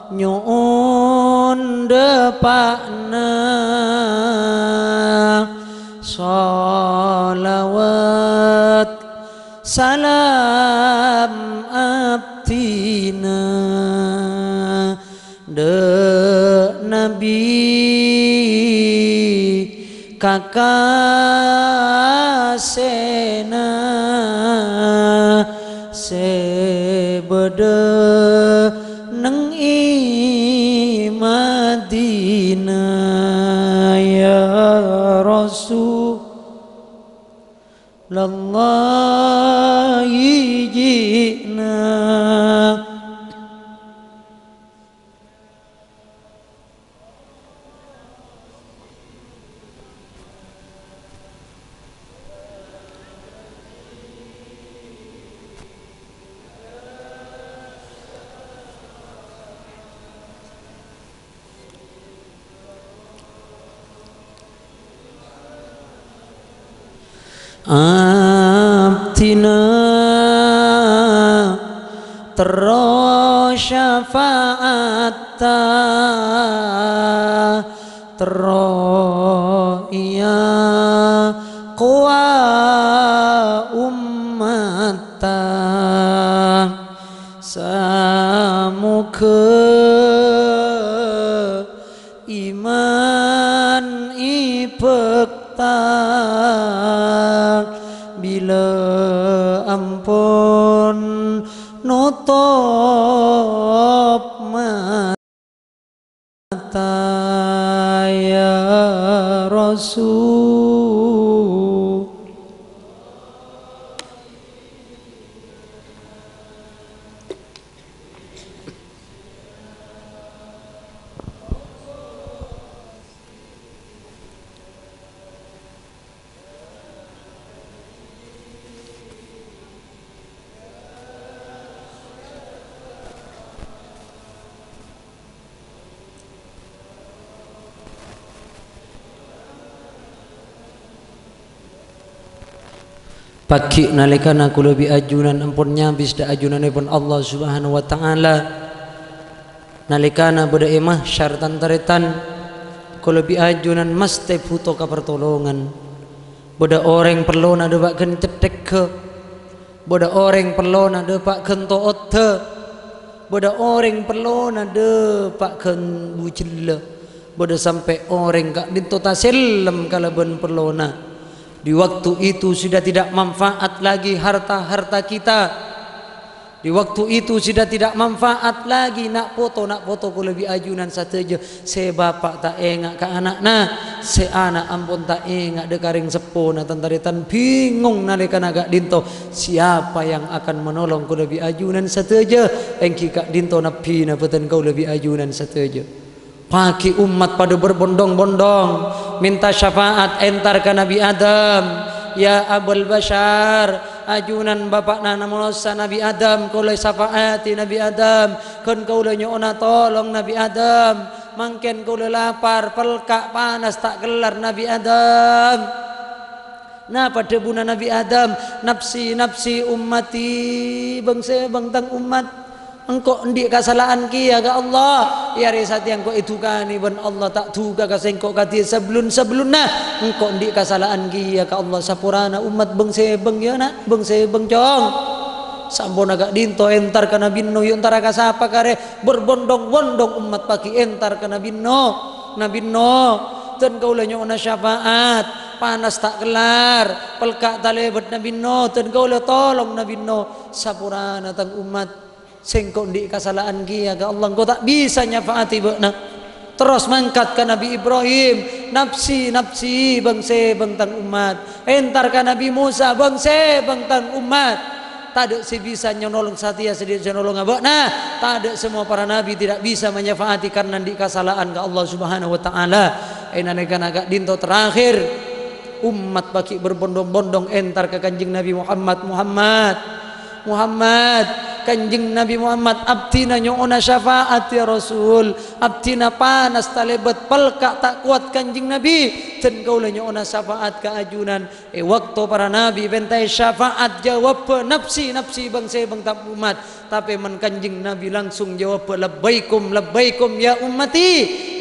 nyo'on dhâpa'na shalawat salam abdhina dâ' Nabi kakasèna sè bâdâ neng è Madinah, ya Rasul. Lallahi ji'na. Abdhina terro syafa'atta, terro iyâ kowa ummatta. Samoghâ iman ibhâkta bilâ ampon notop mata, ya Rasul. Paggi' nalèkana kaulâ bi' ajunan ampon nyabis dâ' ajunanèpon Allah Subhanahu wa Ta'ala. Nalèkana bâdâ è mahsyar, tan-tarètan, kaulâ bi' ajunan masthè bhuto ka partolongan. Bâdâ orèng perlona dâpa' ghân cèthègghâ. Bâdâ orèng perlona dâpa' ghân to'oddhâ. Bâdâ orèng perlona dâpa' ghân bujellâ. Bâdâ sampè' orèng ka'dinto tasellem kalabân perlona. Di waktu itu sudah tidak manfaat lagi harta-harta kita. Di waktu itu sudah tidak manfaat lagi na' poto-na' poto kaulâ bi' ajunan sadhâjâ. Sè bapa' ta' enga' ka ana'na, sè ana' ampon ta' enga' dâ' ka rèng seppona, tan-tarètan bingong nalèkana ka'dinto, siapa yang akan menolong kaulâ bi' ajunan sadhâjâ? Èngghi ka'dinto nabbhina bhâdhân kaulâ bi' ajunan sadhâjâ. Paghi' ommat padâ berbondong-bondong mènta syafaat entar ka Nabbhi Adam. "Ya Abal Basyar, ajunan bapa'na manossa Nabbhi Adam, kaulâ èsafa'ati Nabbhi Adam, ghân kaulâ nyo'ona tolong Nabbhi Adam. Mangkèn kaulâ lapar, pelka', panas, ta' kellar Nabbhi Adam." Napa dhâbuna Nabbhi Adam? "Nafsi, nafsi, ummati, bâng-sèbâng tang ommat. Engko' andi' kasala'an kèya ka Allah. È arè satèya engko' èdhukanè bân Allah, ta' dhukâ ka sèngko' kadhi sabellun-sabellunna. Engko' andi' kasala'an kèya ka Allah." Saporana ommat bâng-sèbâng, "Ya, na', bâng-sèbâng, Cong." Samponna ka'dinto entar ka Nabbhi Nuh, "Yu' entara ka sapa karè?" Berbondong-bondong ommat paghi' entar ka Nabbhi Nuh. "Nabbhi Nuh, dhân kaulâ nyo'ona syafaat. Panas ta' kellar, pelka' talèbât Nabbhi Nuh, dhân kaulâ tolong Nabbhi Nuh." Saporana tang ommat, "Sèngko' andi' kasala'an kèya ka Allah, engko' ta' bisa nyafa'ati bâ'na." Terros mangkat ka Nabbhi Ibrahim, "Nafsi, nafsi, bâng-sèbâng tang ommat." Entar ka Nabbhi Musa, "Bâng-sèbâng tang ommat. Tadâ' sè bisa nyanolong satèya sè andi' sè nolonga bâ'na. Tadâ' semua para nabbhi tidak bisa manyafaati karna andi' kasala'an ka Allah Subhanahu wa Ta'ala." È nalèkana ka'dinto terakhir, ommat paghi' berbondong-bondong entar ka Kanjeng Nabbhi Muhammad, "Muhammad, Muhammad, Kanjeng Nabbhi Muhammad, abdhina nyo'ona syafaat, ya Rasul. Abdhina panas talèbât, pelka' ta' kowat, Kanjeng Nabbhi. Dhân kaulâ nyo'ona syafaat ka ajunan." È bâkto para nabbhi èpèntaè syafaat, jawabbhâ, "Nafsi, nafsi, bâng-sèbâng tang ommat." Tapè mon Kanjeng Nabbhi langsung jawabbhâ, "Labbaikum, labbaikum, ya ummati.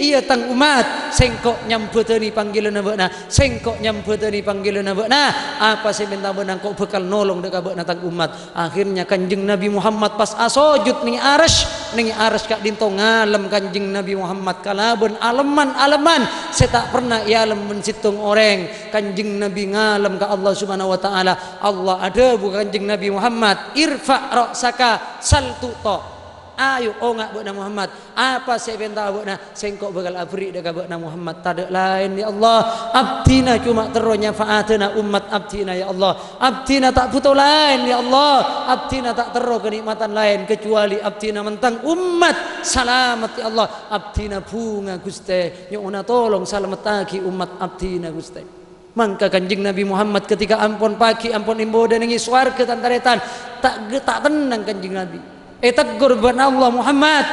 Iyâ, tang ommat. Sèngko' nyambhâdhâni panggilanna bâ'na. Sèngko' nyambhâdhâni panggilanna bâ'na. Apa sè èpènta bâ'na, engko' bhâkal nolong dâ' ka bâ'na, tang ommat." Akhirnya Kanjeng Nabbhi Muhammad pas asojud neng Arsy, neng Arsy ka'dinto ngalem Kanjeng Nabbhi Muhammad kalabân alemman-alemman sè ta' pernah èalem bân sèttong orèng. Kanjeng Nabbhi ngalem ka Allah Subhanahu wa Ta'ala. Allah adhâbu ka Kanjeng Nabbhi Muhammad, "Irfa' ra'saka sal tu'ta." "Ayo, onga' bâ'na Muhammad, apa sè èpènta bâ'na, sèngko' bhâkal aberri' dâ' ka bâ'na Muhammad. Tadâ' laèn, ya Allah, abdhina coma terro nyafa'adhâna ommat abdhina, ya Allah. Abdhina ta' bhuto laèn, ya Allah. Abdhina ta' terro kanè'matan laèn kajhâbhâli abdhina mon tang ommat salamet, ya Allah. Abdhina bhunga, Ghustè, nyo'ona tolong salamettaghi ommat abdhina, Ghustè." Mangka Kanjeng Nabbhi Muhammad ketika ampon paghi', ampon èmbudhâ neng è sowarghâ, tan-tarètan, ta', ta' tennang Kanjeng Nabbhi. Ètegghur bân Allah, "Muhammad,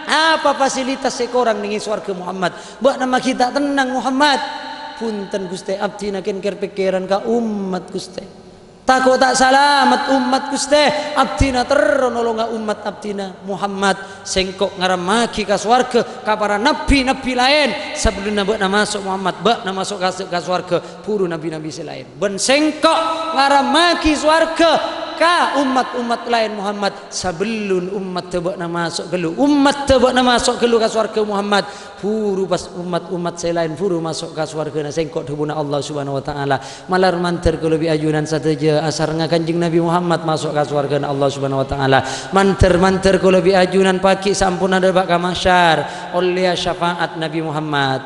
apa fasilitas sè korang neng è sowarghâ, Muhammad? Bâ'na maghi ta' tennang, Muhammad?" "Bhunten, Ghustè, abdhina kèngkèr pèkkèran ka ommat, Ghustè. Tako' ta' salamet ommat, Ghustè. Abdhina terro nolonga ommat abdhina, Muhammad. Sèngko' ngarammaghi ka sowarghâ ka para nabbhi-nabbhi laèn. Sabellunna bâ'na maso', Muhammad, bâ'na maso' ka, ka sowarghâ, buru nabbhi-nabbhi sè laèn. Bân sèngko' ngarammaghi sowarghâ ka ommat-ommat laèn, Muhammad. Sabellun ommatta bâ'na maso' ghâllu, ommatta bâ'na maso' ghâllu ka sowarghâ, Muhammad, buru pas ommat-ommat sè laèn buru maso' ka sowarghâna sèngko'," dhâbuna Allah Subhanahu wa Ta'ala. Malar mandhâr kaulâ bi' ajunan sadhâjâ asarengnga Kanjeng Nabbhi Muhammad maso' ka sowarghâna Allah Subhanahu wa Ta'ala. Mandhâr-mandhâr kaulâ bi' ajunan paghi' samponna dâpa' ka mahsyar, ollèya syafaat Nabbhi Muhammad.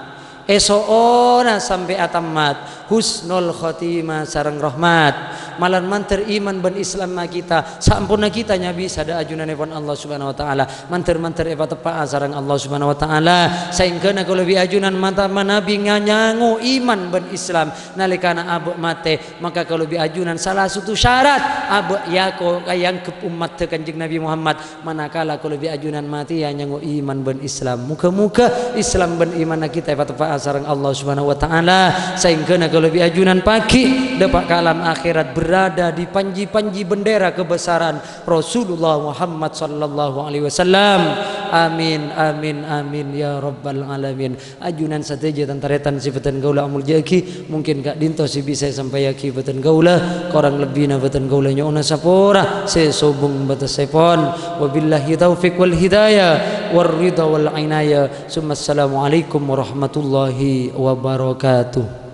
Èso'ona sampè' atemmat, husnul khotimah sareng rahmat. Malar mandhâr iman bân Islamma kita, samponna kita nyabisa dâ' ajunanèpon Allah Subhanahu wa Ta'ala. Mandhâr-mandhâr èpateppa'a sareng Allah Subhanahu wa Ta'ala. Saèngghâna kaulâ bi' ajunan mata manabi nganyango iman bân Islam. Nalèkana abâ' matè, maka kaulâ bi' ajunan sala sèttong syarat abâ' èako-, èangghep ommatta Kanjeng Nabbhi Muhammad. Manakala kaulâ bi' ajunan matèya nyango iman bân Islam. Moghâ-moghâ Islam bân imanna kita èpateppa'a sareng Allah Subhanahu wa Ta'ala. Saèngghâna kaulâ bi' ajunan paghi' dâpa' ka alam akhèrat berada di panji-panji bendera kebesaran Rasulullah Muhammad sallallahu alaihi wasallam. Amin, amin, amin, ya rabbal alamin. Ajunan sadhâjâ tan-tarètan sè bhâdhân kaulâ amoljâ'aghi, mungkin ka'dinto sè bisa èsampayaghi bhâdhân kaulâ, korang lebbina bhâdhân kaulâ nyo'ona sapora, sè sobung bâtessèpon. Wabillahi taufiq wal hidayah, war ridha wal inayah. Summa assalamualaikum warahmatullahi wabarakatuh.